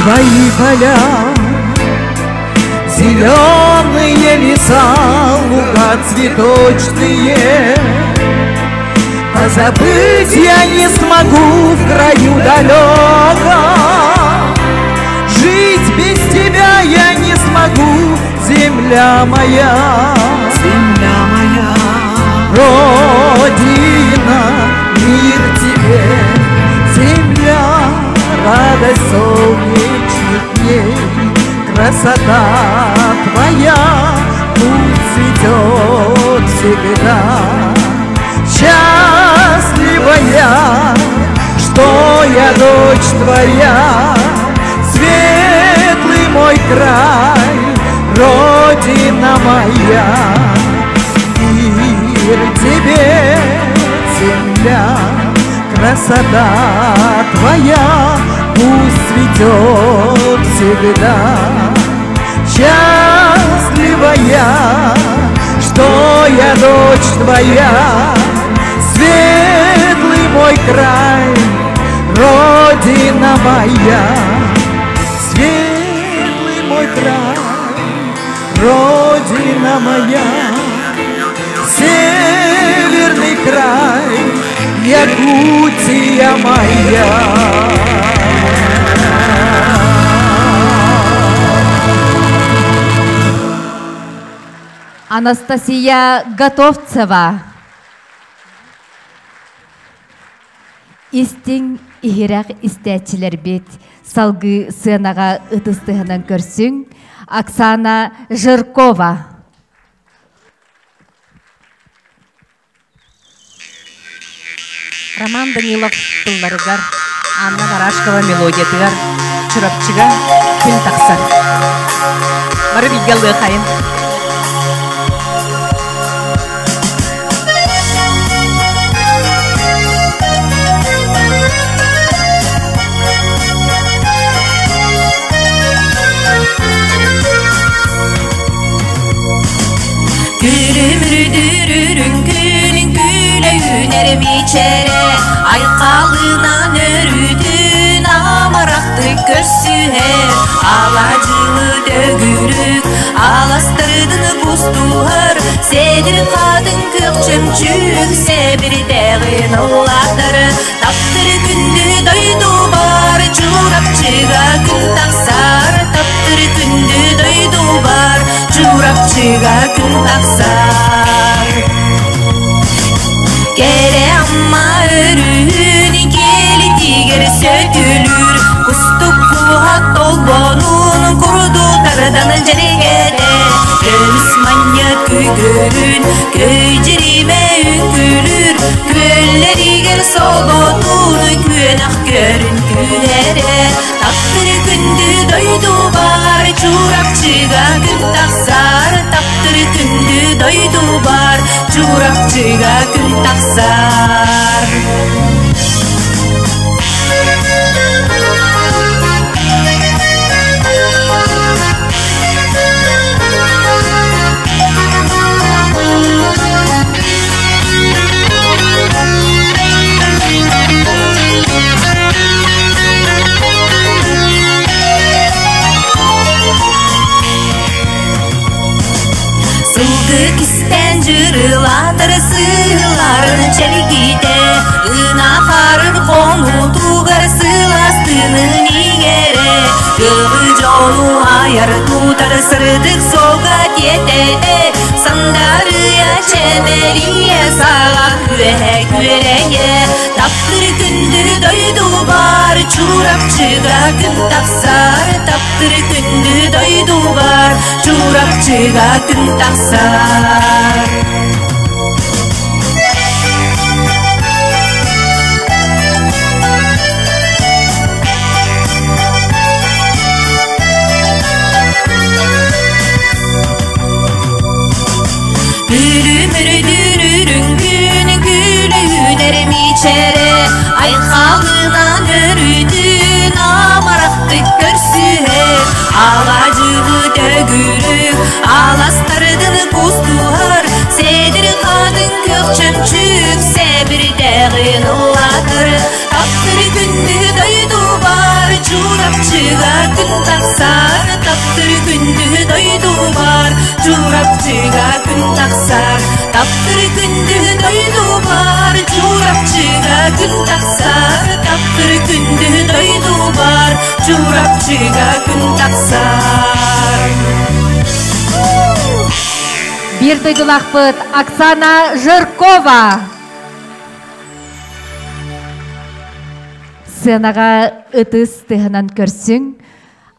Твои поля, зеленые леса, луга цветочные. Позабыть я не смогу в краю далеком. Жить без тебя я не смогу, земля моя. Земля моя. Родина, мир тебе, земля, радость солнечных дней. Красота твоя пусть цветет всегда. Счастлива я, что я дочь твоя, светлый мой край, Родина моя. Мир тебе, земля, красота твоя пусть цветет всегда. Счастлива я, что я дочь твоя, светлый мой край, Родина моя. Светлый мой край, Родина моя, северный край, Якутия моя. Анастасия Готовцева. Истиҥ иһирэх истээччилэрбит салгыы сыанаҕа ытыс тыаһынан көрсүҥ Оксана Жиркова. Роман Данилов тылларыгар, Анна Барашкова мелодиятыгар Чурапчыга күн тахсар. Бары бииргэ ыллыахайын. Күлүмүрдүрүрүн күнүн күлэ үүнэр мичэрэ Айхалынан өрүтүн амарахтык көрсүһэр Алаадьылы төгүрүк аластырдын кустуһар Сэдир хатын көх чөмчүүк сэбирдэҕин ыллатар Таптыр күндү дойду бар Чурапчыга күн тахсар Таптыр күндү дойду бар Чурапчыга күн тахсар Кэрэ Амма өрүһүн киэлитигэр сөтүлүүр Кустук куһат толбонун курду тардан дьэригэтэ Көмүс манньа күйгөрүн көй дьиримэ үҥкүлүүр Күөллэригэр соботун күөнэх көрүн түһэрэ Таптыр күндү дойду бар Чурапчыга күн тахсар Таптыр күндү дойду бар Чурапчыга күн тахсар Сылгы кистэн жырылатар сыыларын чэлгитэ Ынахарыр хонутугар сыластынын иҥэрэ Кылы дьону айар тутар сырдык суолга тиэтэтэ Сандарыйа чэмэлийэ саҕа күөһэ күөрэйэ Таптыр күндү дойду бар Чурапчыга күн тахсар Таптыр күндү дойду бар Чурапчыга күн тахсар Күлүмүрдүрүрүн күн күлүүнэр мичэрэ Айхалынан өрүтүн амарахтык көрсүһэр Алаадьылы төгүрүк аластардын кустуһар Сэдир хатын көх чөмчүк сэбирдэҕин ыллатыр Таптыр күндү дойду бар Чурапчыга күн тахсар Таптыр күндү дойду бар Чурапчыга күн тахсар Таптыр күндү дойду бар Чурапчыга күн тахсар Таптыр күндү дойду бар Чурапчыга күн тахсар Биир дойдулаахпыт Оксана Жиркова. Сценаҕа ытыс тыаһынан көрсүҥ.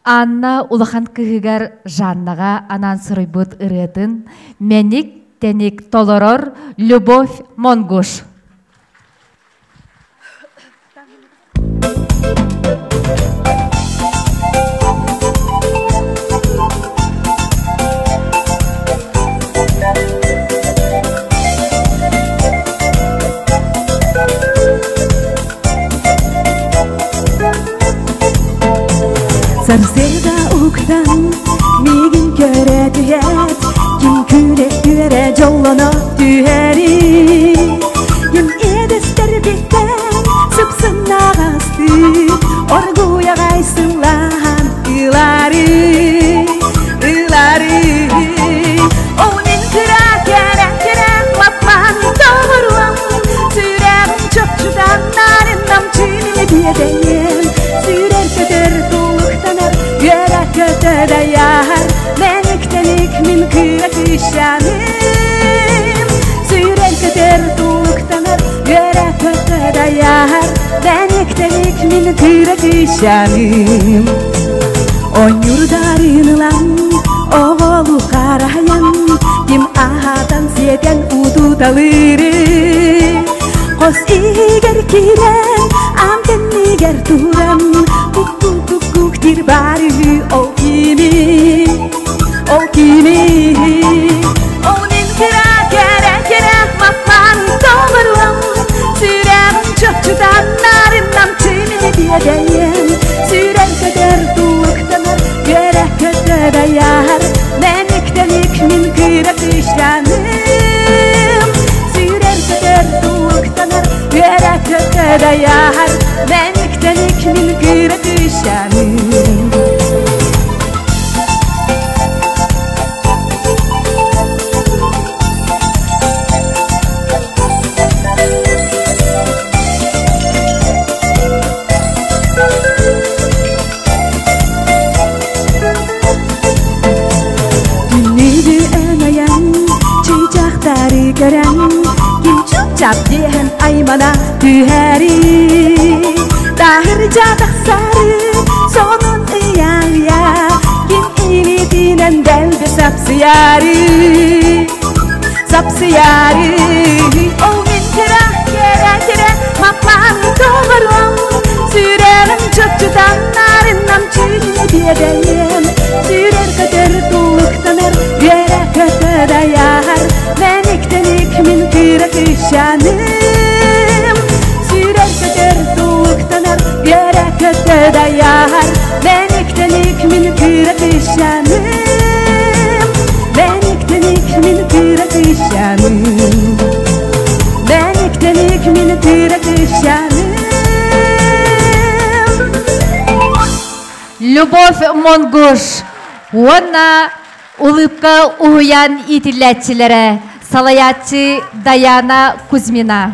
Анна улахан кыыһыгар Жаннаҕа анаан суруйбут ырыатын Мэник тэник толорор Любовь Монгуш. Сарсыарда уктан миигин көрө түһээт Ким күлэ үөрэ дьоллоно түһэрий Ким иэдэстэрбиттэн сыпсыннаҕастыы Оргууй аҕай сыллаан ыларый ыларый Ол мин кыра кэрэ кэрэ лаппан доҕоруом Сүрэҕим чопчутан нарын намчы биэдэйиэм Сүүрэр көтөр тулуктанар үөрэ көтөр айар Мэник-тэник мин кыра кыысчааным Сүүрэр көтөр тулуктанар үөрэ көтөр көтө даяр, Бәнектелік мин кыра кышаным. Онюрдарынылан, оғолу қараян, Ким ахатан сетен утуталыры. Қос игер кирен, антеннигер туран, Кук-кук-кук дир бары ол кими, ол кими. Ол мин кыра кәрә кәрә мапман толыруам, Сүрәм чөпчүтан нарыннам чимини биэдэйем. Сүрәм көтөр тулуктанар, көрә көтө даяр, Мәниктелик мин кыра кышаным. Сүрәм көтөр тулуктанар, көрә көтө даяр, Мәниктелик мин кыра кышаным. Түннүбү өңөйөн, чыйчактары көрөн, Ким чуп-чап диэн аймана түһэри. Тахыр жатақсары, сонун ыя-ыя, Ким илитинен дэлби сапсыяры, сапсыяры. Ол мин кыра, кэрэ, кэрэ, мапман тоҕоруом, Сүрэрим чөпчүтан нарыннам чүнүнэ биэдэйем. Сүрэр көтөр тулуктанар, үөрэ көтө даяр, Мэниктеник мин кыра кышаным. Сүрэр көтөр тулуктанар, үөрэ көтө даяр, Мэниктеник мин кыра кышаным. Мэниктеник мин кыра кышаным. Мэниктеник мин кыра кышаным. Любовь Монгуш, Уонна улыбка уһуян иитиллээччилэрэ, салаяччы Даяна Кузьмина.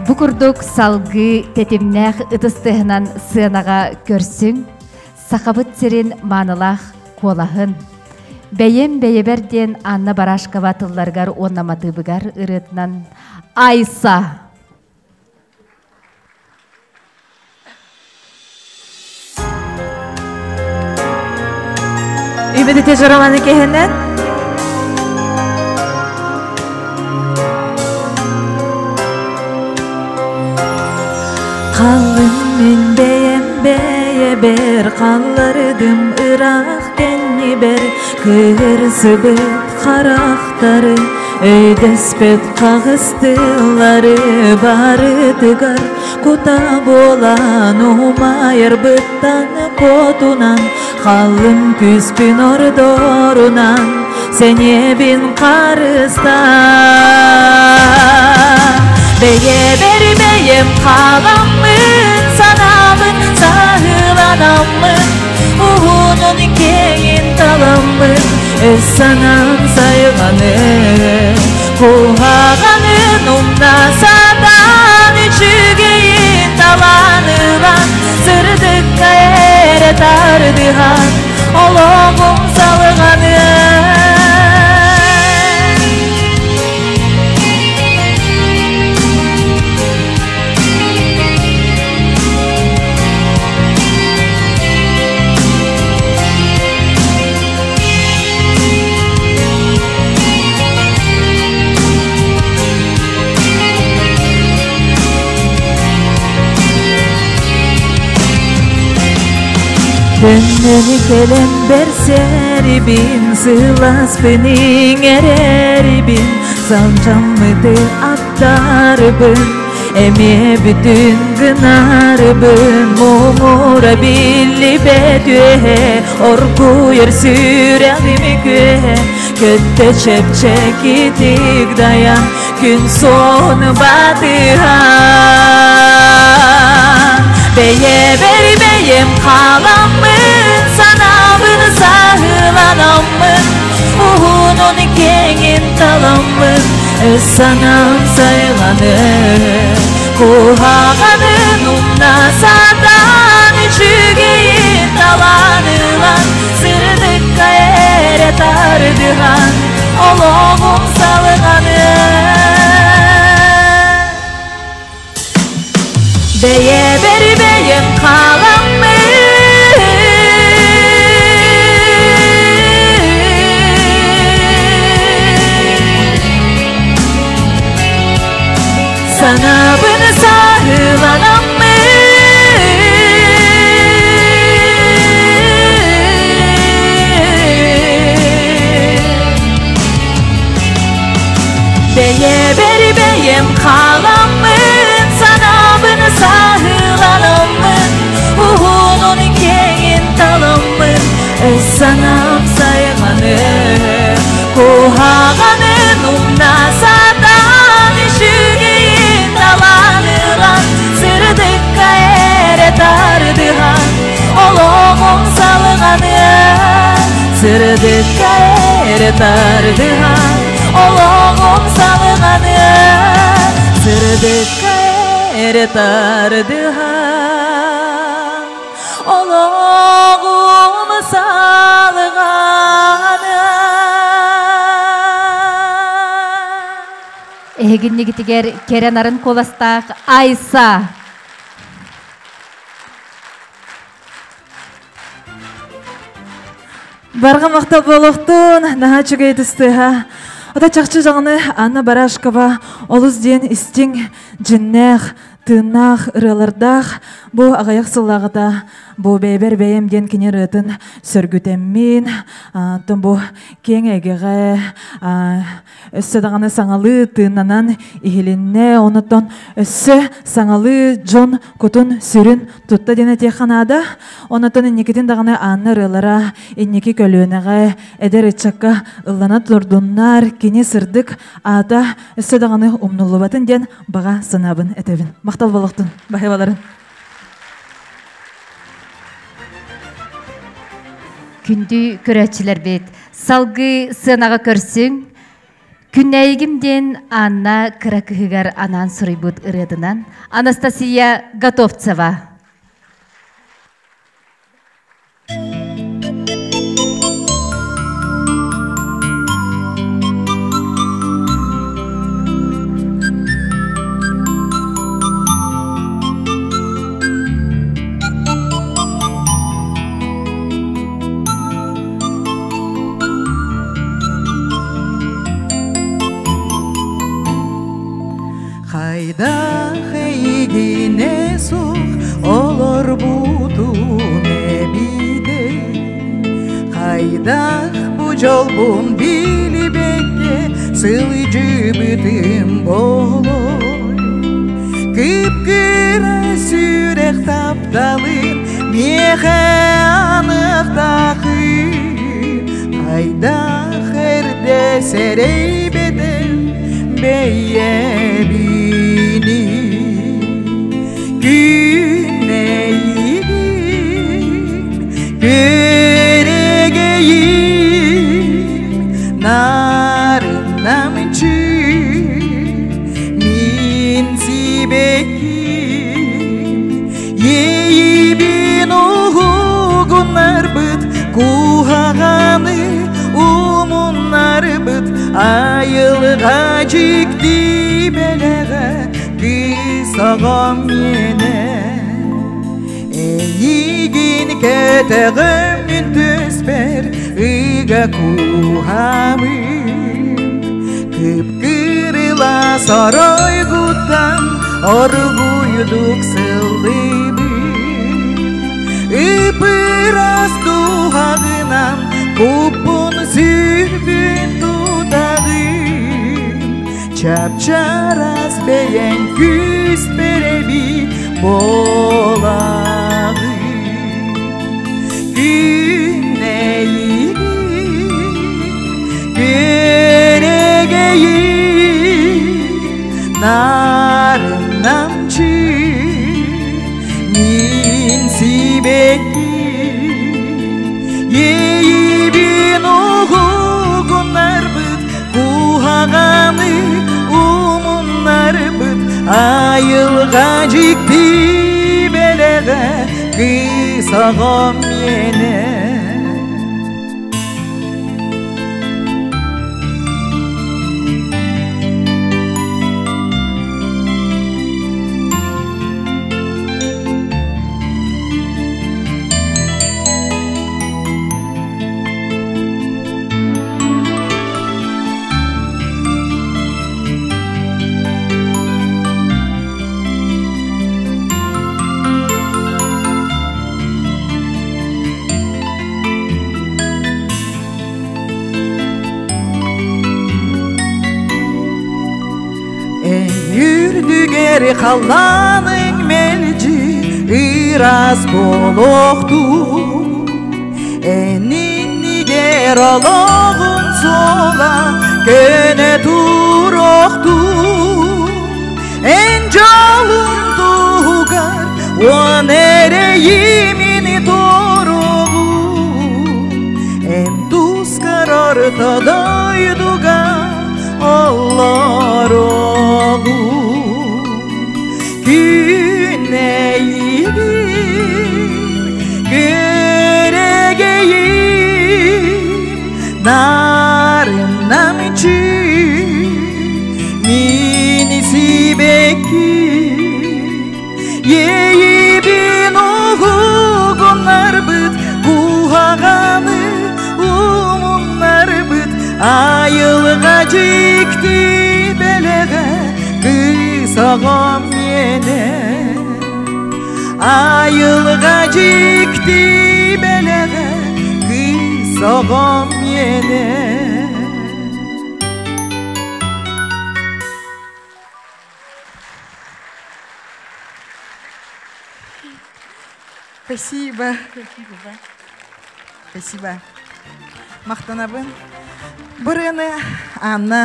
Бу курдук салгы тетимнээх ытыстыһынан сыанаҕа көрсүҥ, сахабыт сирин маанылаах куолаһын. Бэйэм бэйэбэр диэн Анна Барашкова тылларыгар уонна матыыбыгар ырыатынан Айса. Үбедите жораманы кehenen. Қалым мен бәйем бәйе бер, қаллардым ырақ кәнні бер, Кырсыбыт қарақтары, өйдеспет қағыстылары, Барытыгар кута болан, умайыр бұттан котунан, Қалым күспін ордорунан, сенебин қарыстан. Бәйе бер бәйем қаламын, санамын, сағыланамын, Уһунун кеңин таламын, өз санам сайғаны. Куһағанын умна сатан, үчүгейин таланылан, Сырдыкка эре тардыхан, ологум салғаны. Төннені келен берсерибин, сыласпының эрерибин, Санчаммыты аттарыбын, эме бүтүн гынарыбын, Муңура билли бетүе, оргуйер сүрәлими күе, Көттө чепчекитик даян, күн соны батыхан. Бәйе бер бәйем қаламын, санамын, сағыланамын, Уһунун кеңин таламын, өз санам сайғаны. Куһағанын умна сатан, үчүгейин таланылан, Бэйэбэр бэйэм хааламмын Санаабын сааһыланаммын Бэйэбэр бэйэм хааламмын Санаабын сааһыланаммын Уһунун киэҥин таламмын Өс санаам сайҕаны Куһаҕанын умна сатаан Үчүгэйин талан ылан Сырдыкка эрэ тардыһан Олоҕум салҕаныа Сырдыкка эрэ тардыһан Олоҕум салҕаныа Сырдыкка эрэ тардыһан Олоҕум салҕаныа Эһигиннигитигэр кэрэ нарын куоластаах Айса. Барҕа махтал буолуохтун, наһаа үчүгэй тыстыһа. Ота чахчы дьаҕаны Анна Барашкова олус диэн истиҥ, дьиннээх, тыыннаах ырыалардаах бу аҕыйах сыллааҕыта бу бэйэбэр бэйэм диэн кини ырыатын сөргүтэммин, онтон бу киэҥ эйгэҕэ өссө даҕаны саҥалыы тыыннанан иһилиннэ, онтон өссө саҥалыы дьон кутун сүрүн тутта диэн этиэххэ наада. Онтон инникитин даҕаны Анна ырыалара инники көлүөнэҕэ эдэр ыччакка ыллана турдуннар, кини сырдык аата өссө даҕаны умнуллубатын диэн баҕа санаабын этэбин. Махтал буолуохтун, баһыыбаларын. Күндү көрөөччүлэрбит, салгыы сыанаҕа көрсүҥ. Күннээйигим диэн Анна кыра кыһыгар анаан суруйбут ырыатынан Анастасия Готовцева. Хайдах эйигине суох олорбутун эбиде Хайдах бу дьолбун билибекке сылдьыбытым болой Кып-кыра сүрэх тапталын миэхэ аныахтаахы Хайдах эрдэ сэрэйбэтэх бэйэбини Күнэйигин күрэгейим нарынамчы мин сибекким Ейибин уһугуннарбыт куһаҕаны умуннарбыт айылҕа дьикти бэлэҕэ кыыс оҕом миэнэ Эйигин кэтэҕим түспэр ыга куһабын Кып-кырыла соройгуттан оргуйдук сыллыбын Ыпырас дууһаҕынан куппун сүрбүн тутаҕын Чап-чарас бэйэҥ күүс бэрэби буолаҕын Күнэйигин күрэгейин нарынамчы мин сибеккин Ейибин уһугуннарбыт куһаҕаны умуннарбыт айылҕа дьикти бэлэҕэ кыыс оҕом миэнэ Үүнэр халлааныҥ мэлдьи ыраас буолуохтун. Эн иннигэр олоҕун суола көнө туруохтун. Эн дьолун туһугар уон эрэйимин туругун. Эн тускар орто дойдуга олороҕун. Күнэйигин күрэгейим нарын намчы мини сибэкки Ейибин уһугуннарбыт куһаҕаны умуннарбыт айылҕа дьикти бэлэҕэ кыыс оҕом миэнэ айылҕа дьикти бэлэҕэ кыыс оҕом миэнэ. Спасибо. Спасибо. Махтанабын. Бу ырыаны Анна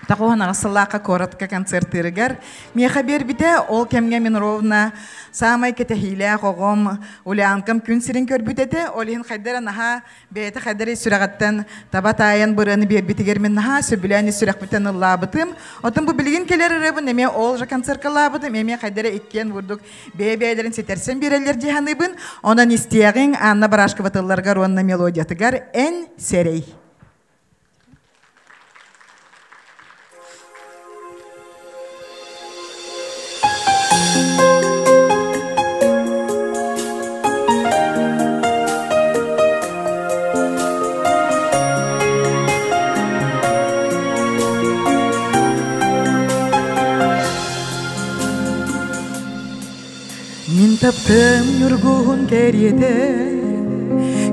Тоҕуһан аҕыс сыллаахха куоратка концертыырыгар миэхэ биэрбитэ. Ол кэмҥэ мин ровно саамай кэтэһиилээх оҕом Улянкам күн сирин көрбүт этэ. Ол иһин хайда эрэ наһаа бэйэтэ хайда эрэ сүрэҕиттэн таба таайан бу ырыаны биэрбитигэр мин наһаа сөбүлээн ис сүрэхпиттэн ыллаабытым. Оттон бу билигин кэлэр ырыабын эмиэ ол же концертка ыллаабытым. Эмиэ хайда эрэ иккиэн бурдук бэйэ-бэйэлэрин ситэрсэн биэрэллэр дии саныыбын. Онон истиэҕиҥ Анна Барашкова тылларыгар уонна мелодиятыгар «Эн сэрэй». Мин таптым ньургуһун кэриэтэ,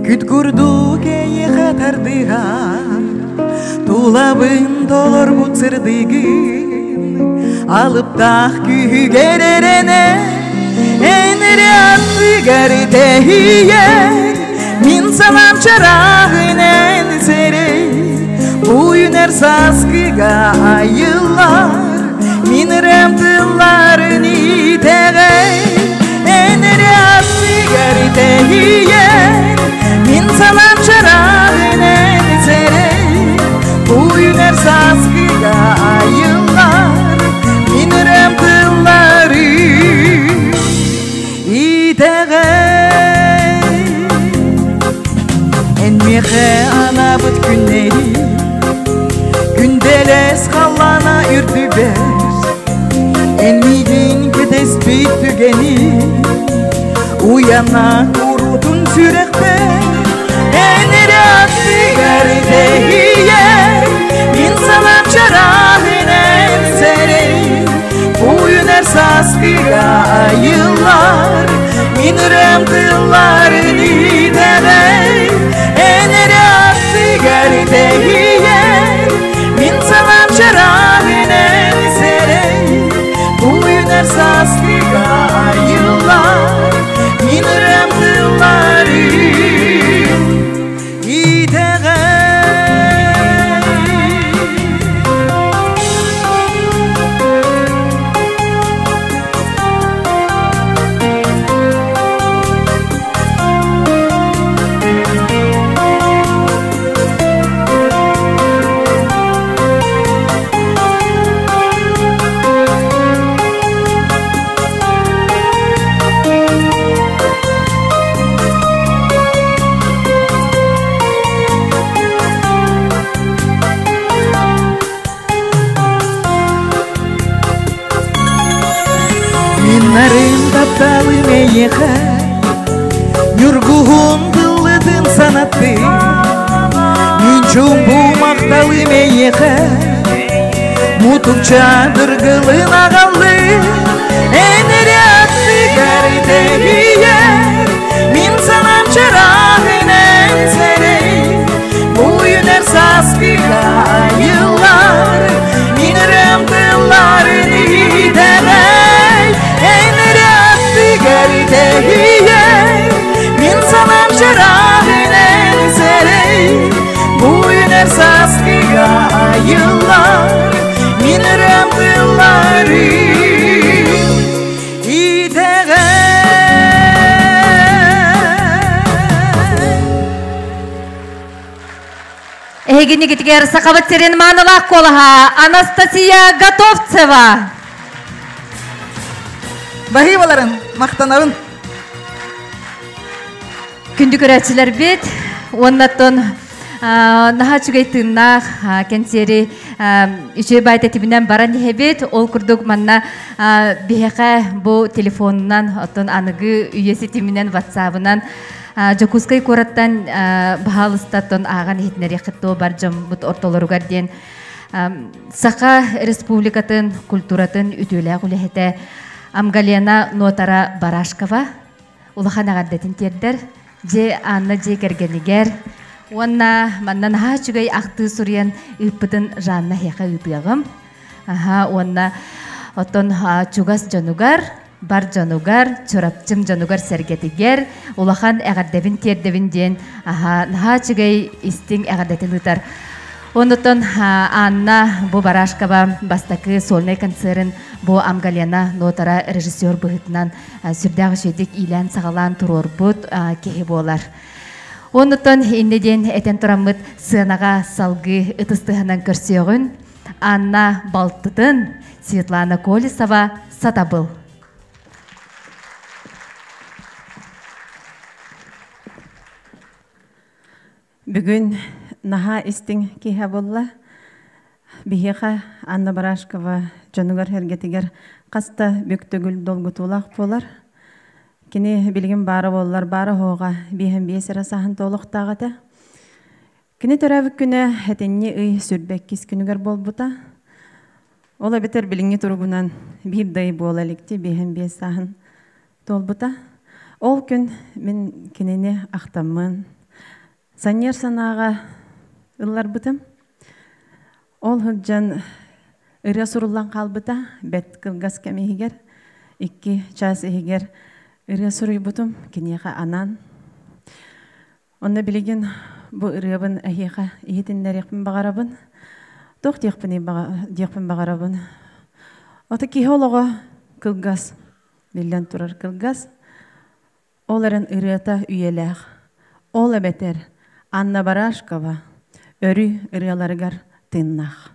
Күт курдук эйиэхэ тардыһар, Тулабын толорбут сырдыгын, Алыптаах күүһүгэр эрэнэ, Эн эрэ аттыгар тэһийэр, Мин санаам чарааһын эн сэрэй, Бу үүнэр сааскыга айыллар, Мин ырыам тылларын итэҕэй, Эн эрэ аттыгар тэһийэр, Мин санаам чарааһын эн сэрэй, Бу үүнэр сааскыга айыллар, Мин ырыам тылларын итэҕэй. Эн миэхэ анаабыт күннэри Күндэлэс халлаана үрдүбэр Эн миигин кэтэспит түгэни Уйана куруутун сүрэхпэр Эн эрэ аттыгар тэһийэр Мин санаам чарааһын эн сэрэй Бу үүнэр сааскыга айыллар Мин ырыам тылларын итэҕэй Эн эрэ аттыгар тэһийэр Мин санаам чарааһын эн сэрэй Бу үүнэр сааскыга айыллар Мин ырыам тылларын итэҕэй. Мин нарын тапталым эйиэхэ Ньургуһун тыллытын санаттым Мин чуумпу махталым эйиэхэ Мутукча дыргылын аҕаллым Эн эрэ аттыгар тэһийэр Мин санаам чарааһын эн сэрэй Бу үүнэр сааскыга айыллар Мин ырыам тылларын итэҕэй. Эһигини китигэр Сахабыт сирин маанылаах куолаһа Анастасия Готовцева. Баһыыбаларын, махтанабын. Күндү көрөөччүлэрбит, уоннаттан наһаа үчүгэй тыыннаах кэнсиэри үчүгэй баай тэтиминэн баран иһэбит. Ол курдук манна биһиэхэ бу телефонунан, оттон аныгы үйэ ситиминэн, ватсабынан Дьокуускай куораттан баһаалыстаттан ааҕан иһитинэриэххит дуо бар дьоммут ортолоругар диэн Саха Республикатын культуратын үтүөлээх үлэһитэ Амгалена Нотара Барашкова улахан эҕэрдэтин тиэрдэр дьиэ Анна дьиэ кэргэнигэр уонна манна наһаа үчүгэй ахтыы суруйан ыыппытын Жанна эһиэхэ ыытыаҕым. Аха уонна оттон чугас дьонугар, бар дьонугар, Чурапчым дьонугар сэргэтигэр улахан эҕэрдэбин тиэрдэбин диэн аха наһаа үчүгэй истиҥ эҕэрдэтин ыытар. Оннуттан Анна бу Барашкова бастакы сольнай концерын бу Амгалена Нотара режиссер быһыытынан сүрдээх үчүгэйдик иилээн-саҕалаан туруорбут киһи буолар. Оннуттан иннэ диэн этэн тураммыт сыанаҕа салгыы ытыс тыаһынан көрсүөҕүн Анна балтытын Светлана Колесова сатабыл. Бүгүн наһаа истиҥ киэһэ буолла. Биһиэхэ Анна Барашкова дьонугар эргэтигэр хас да бүк төгүл долгутуулаах буолар. Кини билигин баара буоллар баара оһоҕо биэһэн биэс эрэ сааһын туолуохтаах этэ. Кини төрөөбүт күнэ этинньи ый сүрбэккис күнүгэр буолбута. Ол эбэтэр билиҥҥи туругунан биир да ый буола иликти биэһэн биэс сааһын туолбута. Ол күн мин кинини ахтаммын, санньыар санааҕа ылларбытым. Ол сылдьан ырыа суруллан хаалбыта, бэрт кылгас кэм иһигэр, икки чаас иһигэр ырыа суруйбутум киниэхэ анаан. Онно билигин бу ырыабын эһиэхэ иһитиннэриэхпин баҕарабын. Туох диэхпиний диэхпин баҕарабын. Ото киһи олоҕо кылгас, биллэн турар кылгас. Ол эрэн ырыата үйэлээх. Ол эбэтэр Анна Барашкова өрүү ырыаларыгар тыыннаах.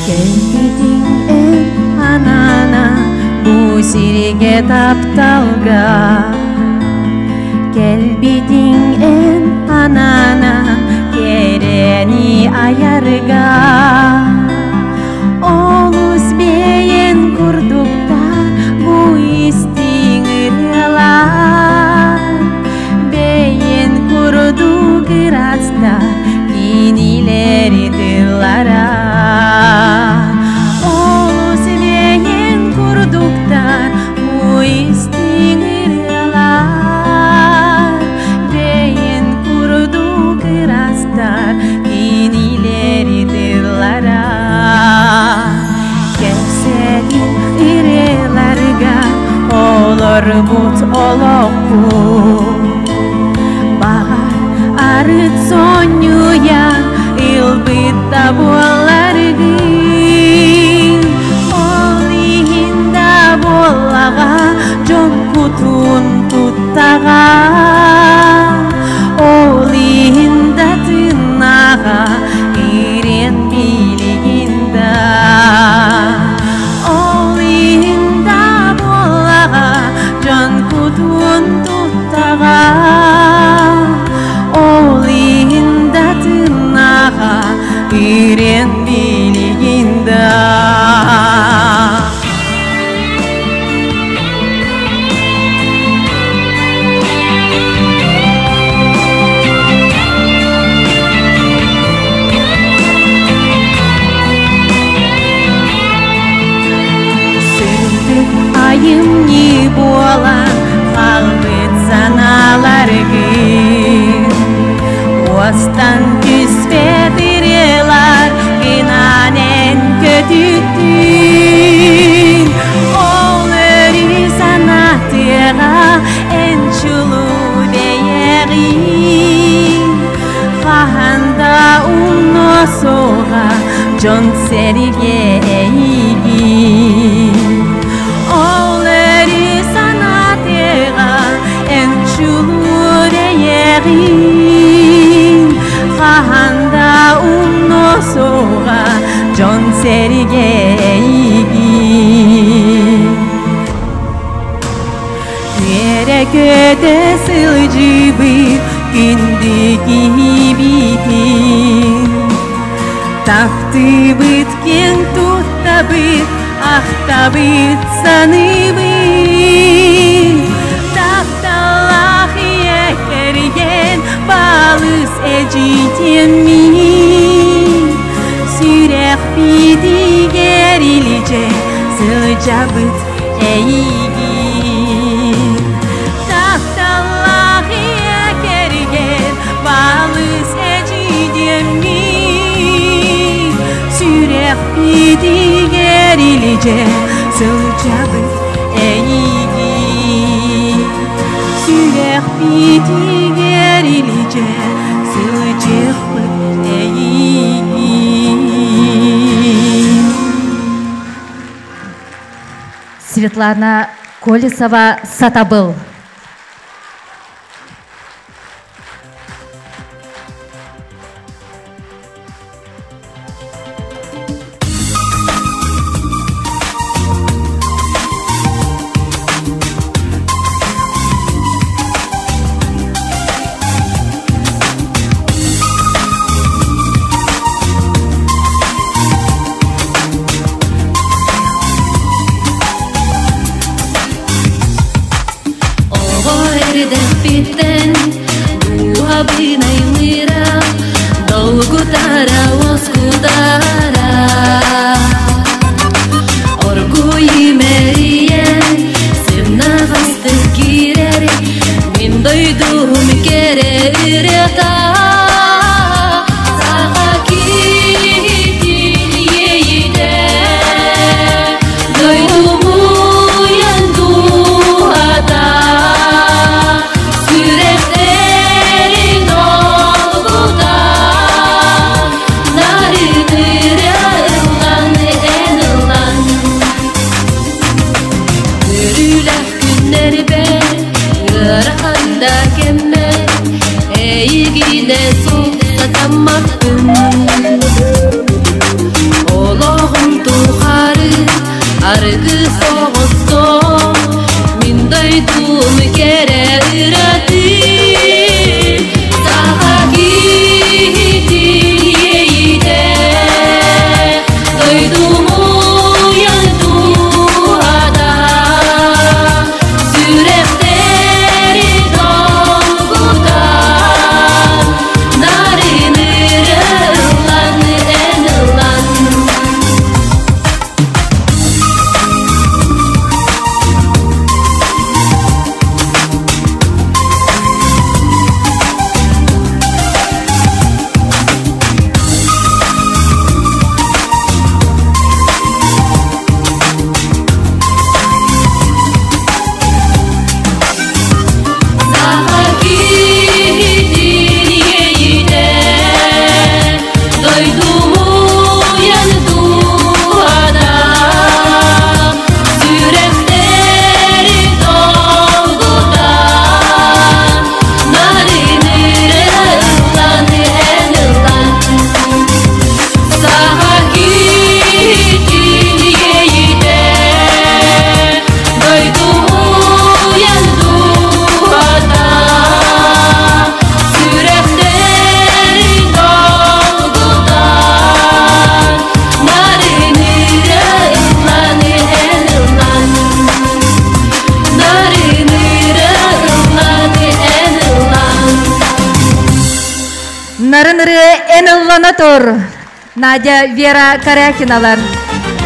Кэлбитиҥ эн анаана бу сиргэ тапталга Кэлбитиҥ эн анаана кэрэни айарга Олус бэйэн курдуктар бу истиҥ ырыалар Бэйэн курдук ыраастар кинилэри тыллара Олус бэйэн курдуктар бу истиҥ ырыалар Бэйэн курдук ыраастар кинилэри тыллара Кэпсэтин ырыаларга олорбут олохпут Баҕар арыт сонньуйан ылбыт да буолларгын Ол иһин да буоллаҕа дьон кутун туттаҕа Ол иһин да тыыннаҕа ириэн билигин да Ол иһин да буоллаҕа дьон кутун туттаҕа Ол иһин да тыыннаҕа ириэн билигин да Сырдык айымньы буолан хаалбыт санааларгын Уостан түспэт ырыалар гынан эн көтүттүн Ол өрүү санаатыаҕа эн чулуу бэйэҕин Хаһан да умнуо Дьон сэргэ эйигин Ол өрүү санаатыга эн чулуур эйэҕин Хаһан да умнуо суоҕа дьон сэргэ эйигин Үөрэ-көтө сылдьыбыт күндү киһибитин Таптыыбыт, киэҥ туттабыт, ахтабыт, саныыбыт. Тапталлаах ийэ кэргэн, балыс эдьиийдиэммин. Сүрэхпитигэр илдьэ сылдьабыт эйигин. Тапталлаах ийэ кэргэн, балыс эдьиийдиэммин. Сүрэхпитигэр илдьэ сылдьабыт эйигин. Сүрэхпитигэр илдьэ сылдьыахпыт эйигин. Светлана Колесова Сатабыл. Оҕо эрдэхпиттэн дууһабын аймыыра, долгутара, уоскутара. Оргууй имэрийэн, сымнаҕастык киирэр, мин дойдум кэрэ ырыата. Саха киһитин иэйитэ, дойдум уйан дууһата, сүрэхтэрин долгута, нарын ырыа ыллан эн ыллан. Өрүүлээх күннэрбэр, ыарахан да кэммэр, эйигинэ суох сатаммаппын. Олоҕум тухары арыгы соҕостон, мин дойдум кэрэ ыратын. Саха киһитин иэйитэ, дойдум уйан дууһата, сүрэхтэри долгутан, нарын ырыа ыллан эн ыллан. Саха киһитин иэйитэ, дойдум уйан дууһата, сүрэхтэри долгутан, нарын ырыа ыллан эн ыллан. Саха киһитин иэйитэ, дойдум уйан дууһата, сүрэхтэри долгутан, нарын ырыа ыллан эн ыллан. Нарын ырыа ыллан эн ыллан. Нарын ырыа эн ыллана тур. Надя Вера Корякиналар.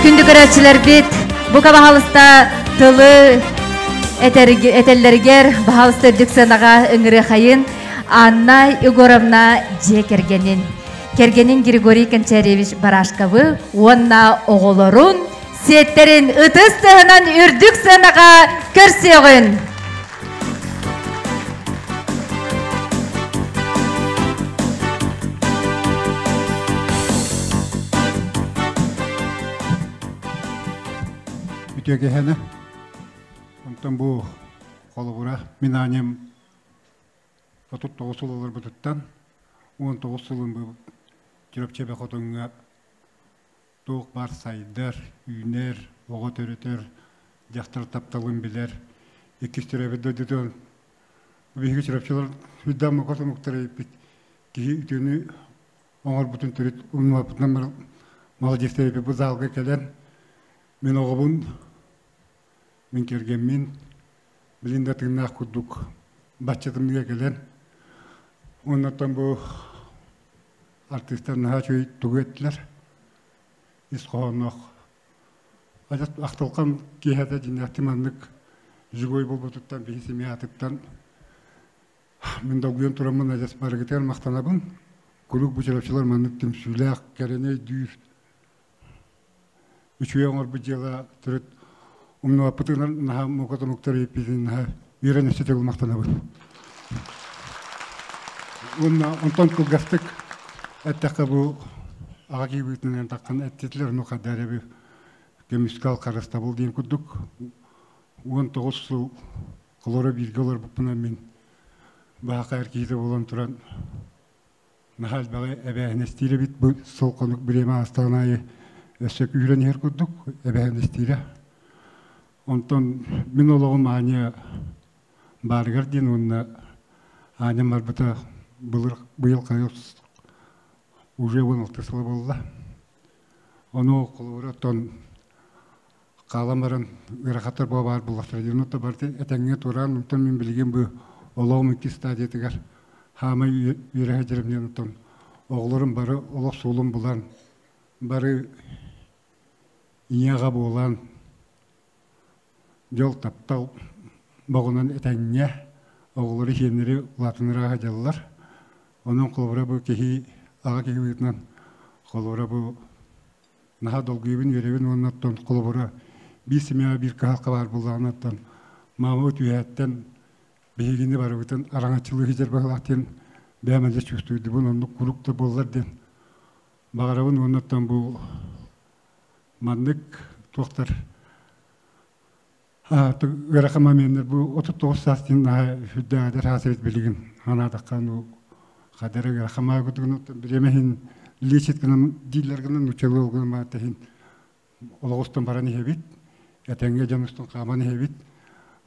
Күндү көрөөччүлэрбит, бука баһалыста тылы этэллэригэр баһалыста үрдүк сыанаҕа ыҥырыахайын Анна Егоровна дьиэ кэргэнин, кэргэнин Григорий Кончаревич Барашковы уонна оҕолорун сиэттэрин ытыс тыаһынан үрдүк сыанаҕа көрсүөҕүн. үтүө киэһэни. Онтон бу холобура мин аанньам 39 сыл олорбутуттан 19 сылын бу Чурапчы эбэ хотуҥҥа туох баар сайдар, үүнэр, оҕо төрөтөр, дьахтар тапталын билэр, иккис төрөөбүт дойдутун биһиги Чурапчылар сүрдээх мокос омуктар эбиппит. Киһи үтүөнү оҥорбутун төрүт умнубаппытынан маладьыастар эбиппит. Бу залга кэлэн мин оҕобун, мин кэргэммин билин да тыыннаах курдук баччатымныга кэлэн уоннаттан бу артыыстар наһаа үчүгэй тугу эттилэр ис хоһоонноох адьас ахтылҕан киэһэтэ дьиҥнээхтик маннык живой буолбутуттан биһи семья атыттан мин долгуйан тураммын адьас барыгытыгар махтанабын куруук бу чурапчылар маннык түмсүүлээх кэрэни өйдүүр үчүгэй оҥорбут дьыала төрүт умнубаппытынан наһаа мука томуктар ииппитин наһаа үөрэн өссө төгүл махтанабын. Уонна онтон кылгастык эттэххэ бу аҕа киһибитинэн таххан эттилэр ону хадаарэби көмүскэл харыстабыл диэн курдук 19 сыл холоро бииргэ олорбуппунан мин баһака эр киһитэ буолан туран наһаа элбэҕи эбээһинэстиир эбит бу сыл хонук бириэмэ аастаҕын аайы өссө күүрэн иһэр курдук эбээһинэстиирэ. Онтон мин олоҕум Аня баарыгар диэн уонна Аня барбыта былыр быйыл хайыс уже 16 сыла буолла. Ону холобура оттон хаалан баран ыарахаттар буола баар буоллахтара диэн онно барыта этэҥҥэ тураан онтон мин билигин бу олоҕум икки стадиятыгар хаамай үөрэ сылдьарым диэн оттон оҕолорум бары олох суолун булан бары ийэ-аҕа буолан дьол таптал боҕунан этэҥҥэ оҕолору сиэннэри улаатыннара сылдьаллар онон холобура бу киһи аҕа киһи быһыытынан холобура бу наһаа долгуйабын, үөрэбин уонна оттон холобура биир семьяҕа биир кыһалҕа баар буоллаҕына оттон маамабыт үөһэттэн биһигини барыбытын араҥаччылыы сылдьар быһыылаах диэн бэйэм элэ чувствуйдубун оннук куруук да буоллар диэн баҕарабын уонна оттон бу маннык туохтар ыарахан моменнар бу 39 саас диэн наһаа сүрдээх эдэр саас эбит билигин санаатахха ну хадара ыарахан маайгытыгын бириэмэ иһин лечит гынан дииллэр гынан нууччалыы ол гынан маата иһин олох устан баран иһэбит этэҥҥэ дьон устун хааман иһэбит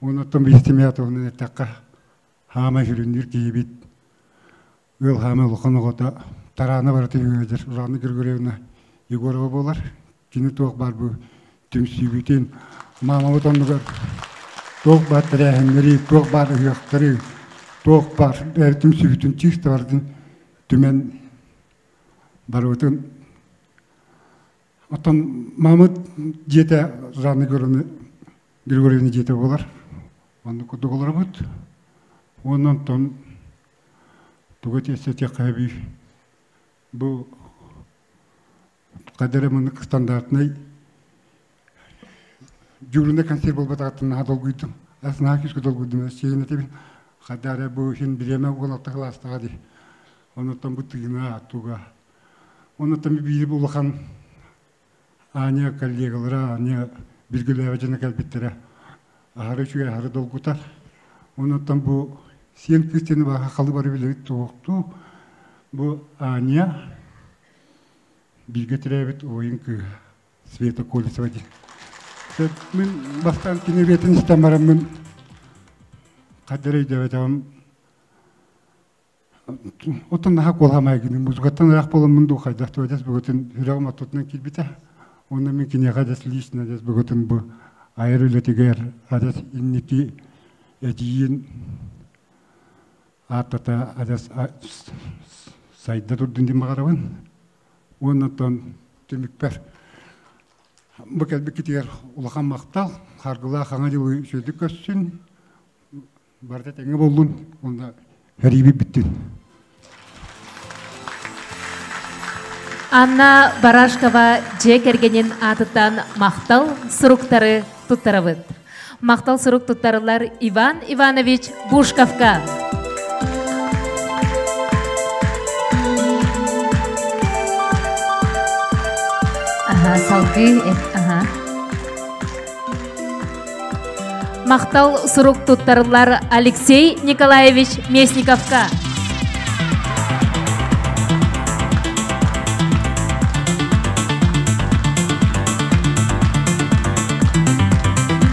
уонна оттон биһитимиэ туһунан эттэххэ хаамай сүрүннүүр киһибит ыал хаамай улахан оҕото тараана барыта үҥэдэр Жанна Григорьевна Егорова буолар Кини туох баар бу түмсүүбүтүн, маамабыт оннугар туох баар тэрээһиннэри, туох баар ыһыахтары, туох баар түмсүүбүтүн чыыс барытын түмэн барыбытын Оттон маамыт дьиэтэ Жанна Григорьевна дьиэтэ буолар. Оннук курдук олоробут. Уонна онтон тугу этиэххэ сөбүй? Бу Хадара маннык стандартнай дьуурунай концерт буолбатаҕыттан наһаа долгуйдум. Ас наһаа күүскэ долгуйдум. Сиэн этибин. Хадара бу иһин бириэмэ 16 кылаастаҕа дии. Онуттан бу тыына туга. Онуттан биир улахан Аня коллегалара, Аня билгэлээбэ дьоно кэлбиттэрэ. Аһары үчүгэй, аһары долгутар. Онуттан бу сиэн кыыс диэни баха халы бары билэбит туохтуу. Бу Аня бииргэ төрөөбүт убайын кыыһа Света Колесова диэн. Мин бастаан кини ырыатын истэн бараммын хаддара өйдөөбөтөҕүм. Оттон наһаа куолаһамай гынным. Музыкаттан ыраах буоламмын дуу хайдах дуу адьас бөгөтүн сүрэҕим ортотунан киирбитэ. Уонна мин киниэхэ адьас лично адьас бөгөтүн бу айар үлэтигэр адьас инники эдьиийин ааттата адьас сайда турдун диэн баҕарабын. Уонна оттон түмүкпэр бу кэлбиккитигэр улахан махтал, харгылаах хаҥа дьылы үчүгэйдик көрсүн, барыта тэҥҥэ буоллун уонна сэриибит бүттүн. Анна Барашкова дьиэ кэргэнин аатыттан махтал суруктары туттарабыт. Махтал сурук туттарылар Иван Иванович Бушковка. Ага, салгыы, ага. Махтал сурук туттарыллар Алексей Николаевич Местниковка.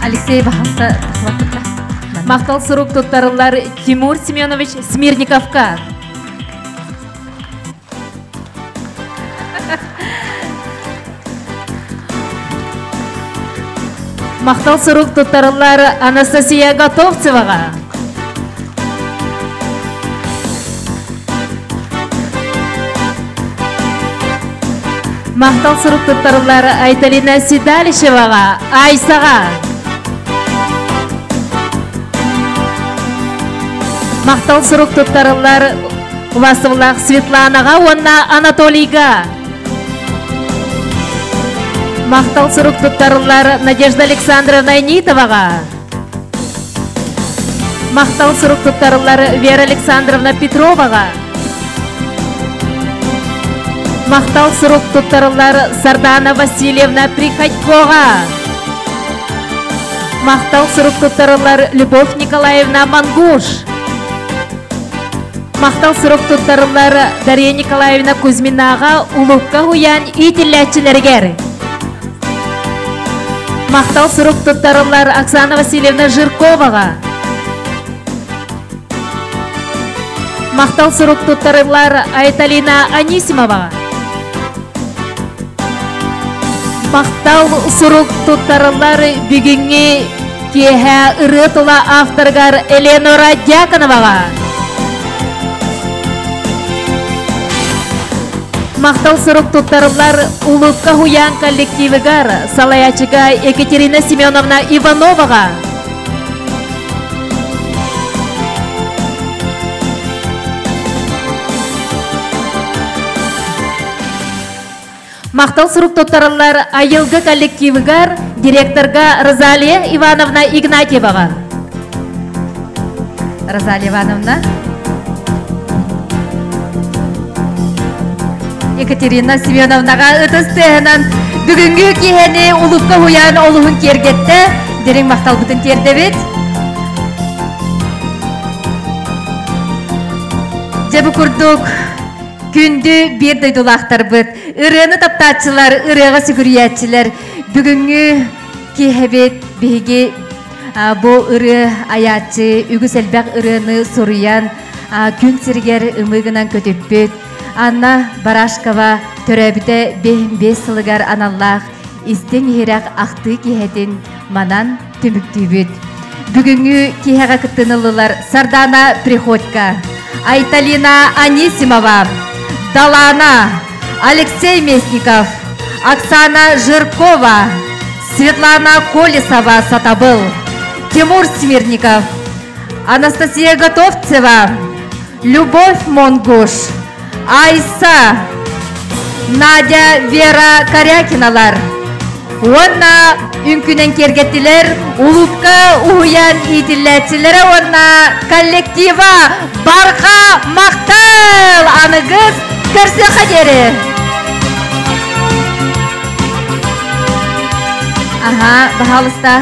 Алексей Бахалта Махтал сурук туттарыллар Тимур Семенович Смирниковка. Махтал сурук туттарыллар Анастасия Готовцеваға. Махтал сурук туттарыллар Айталина Седалищеваға, Айсаға. Махтал сурук туттарыллар Уласывлах Светланаға, онна Анатолийга. Махтал сурук туттарыллар Надежда Александровна Нитоваға. Махтал сурук туттарыллар Вера Александровна Петроваға. Махтал сурук туттарыллар Сардана Васильевна Приходькоға. Махтал сурук туттарыллар Любовь Николаевна Мангуш. Махтал сурук туттарыллар Дарья Николаевна Кузьминаға улукка хуян итилләтчилергер. Махтал сурук туттарыллар Оксана Васильевна Жирковаға. Махтал сурук туттарыллар Айталина Анисимова. Махтал сурук туттарыллар бүгүнгү киэһэ ырыа тыла авторгар Эленора Дьяконоваҕа. Махтал сурук туттарыллар Улукка Хуян коллективыгар салаячыга Екатерина Семеновна Ивановаҕа. Махтал сурук туттарыллар Айылгы коллективыгар директорга Розалия Ивановна Игнатьеваҕа. Розалия Ивановна. Екатерина Семеновнаға ытыс тыаһынан бүгүҥҥү киэһэни улукка уһуйаан олуһун киэргэттэ, дириҥ махталбытын тиэрдэбит. Дьэ бу курдук күндү биир дойдулаахтарбыт, ырыаны таптааччылар, ырыаҕа сүгүрүйээччилэр, бүгүҥҥү киэһэбит биһиги бу ырыа айааччы үгүс элбэх ырыаны суруйан күн сиригэр ымыы гынан көтүппүт Анна Барашкова төрөөбүтэ 5 сылыгар аналлаах истиҥ иһирэх ахтыы киэһэтин манан түмүктүүбүт. Бүгүҥҥү киэһэҕэ кыттыныллылар Сардана Приходько, Айталина Анисимова, Далана, Алексей Местников, Оксана Жиркова, Светлана Колесова Сатабыл, Тимур Смирников, Анастасия Готовцева, Любовь Монгуш, Айса, Надя Вера Корякиналар. Уонна үҥкүүнэн киэргэттилэр Улукка уһуйаан иитиллээччилэрэ уонна коллектива барҕа махтал аныгыс көрсүөххэ диэри. Аха, баһаалыста.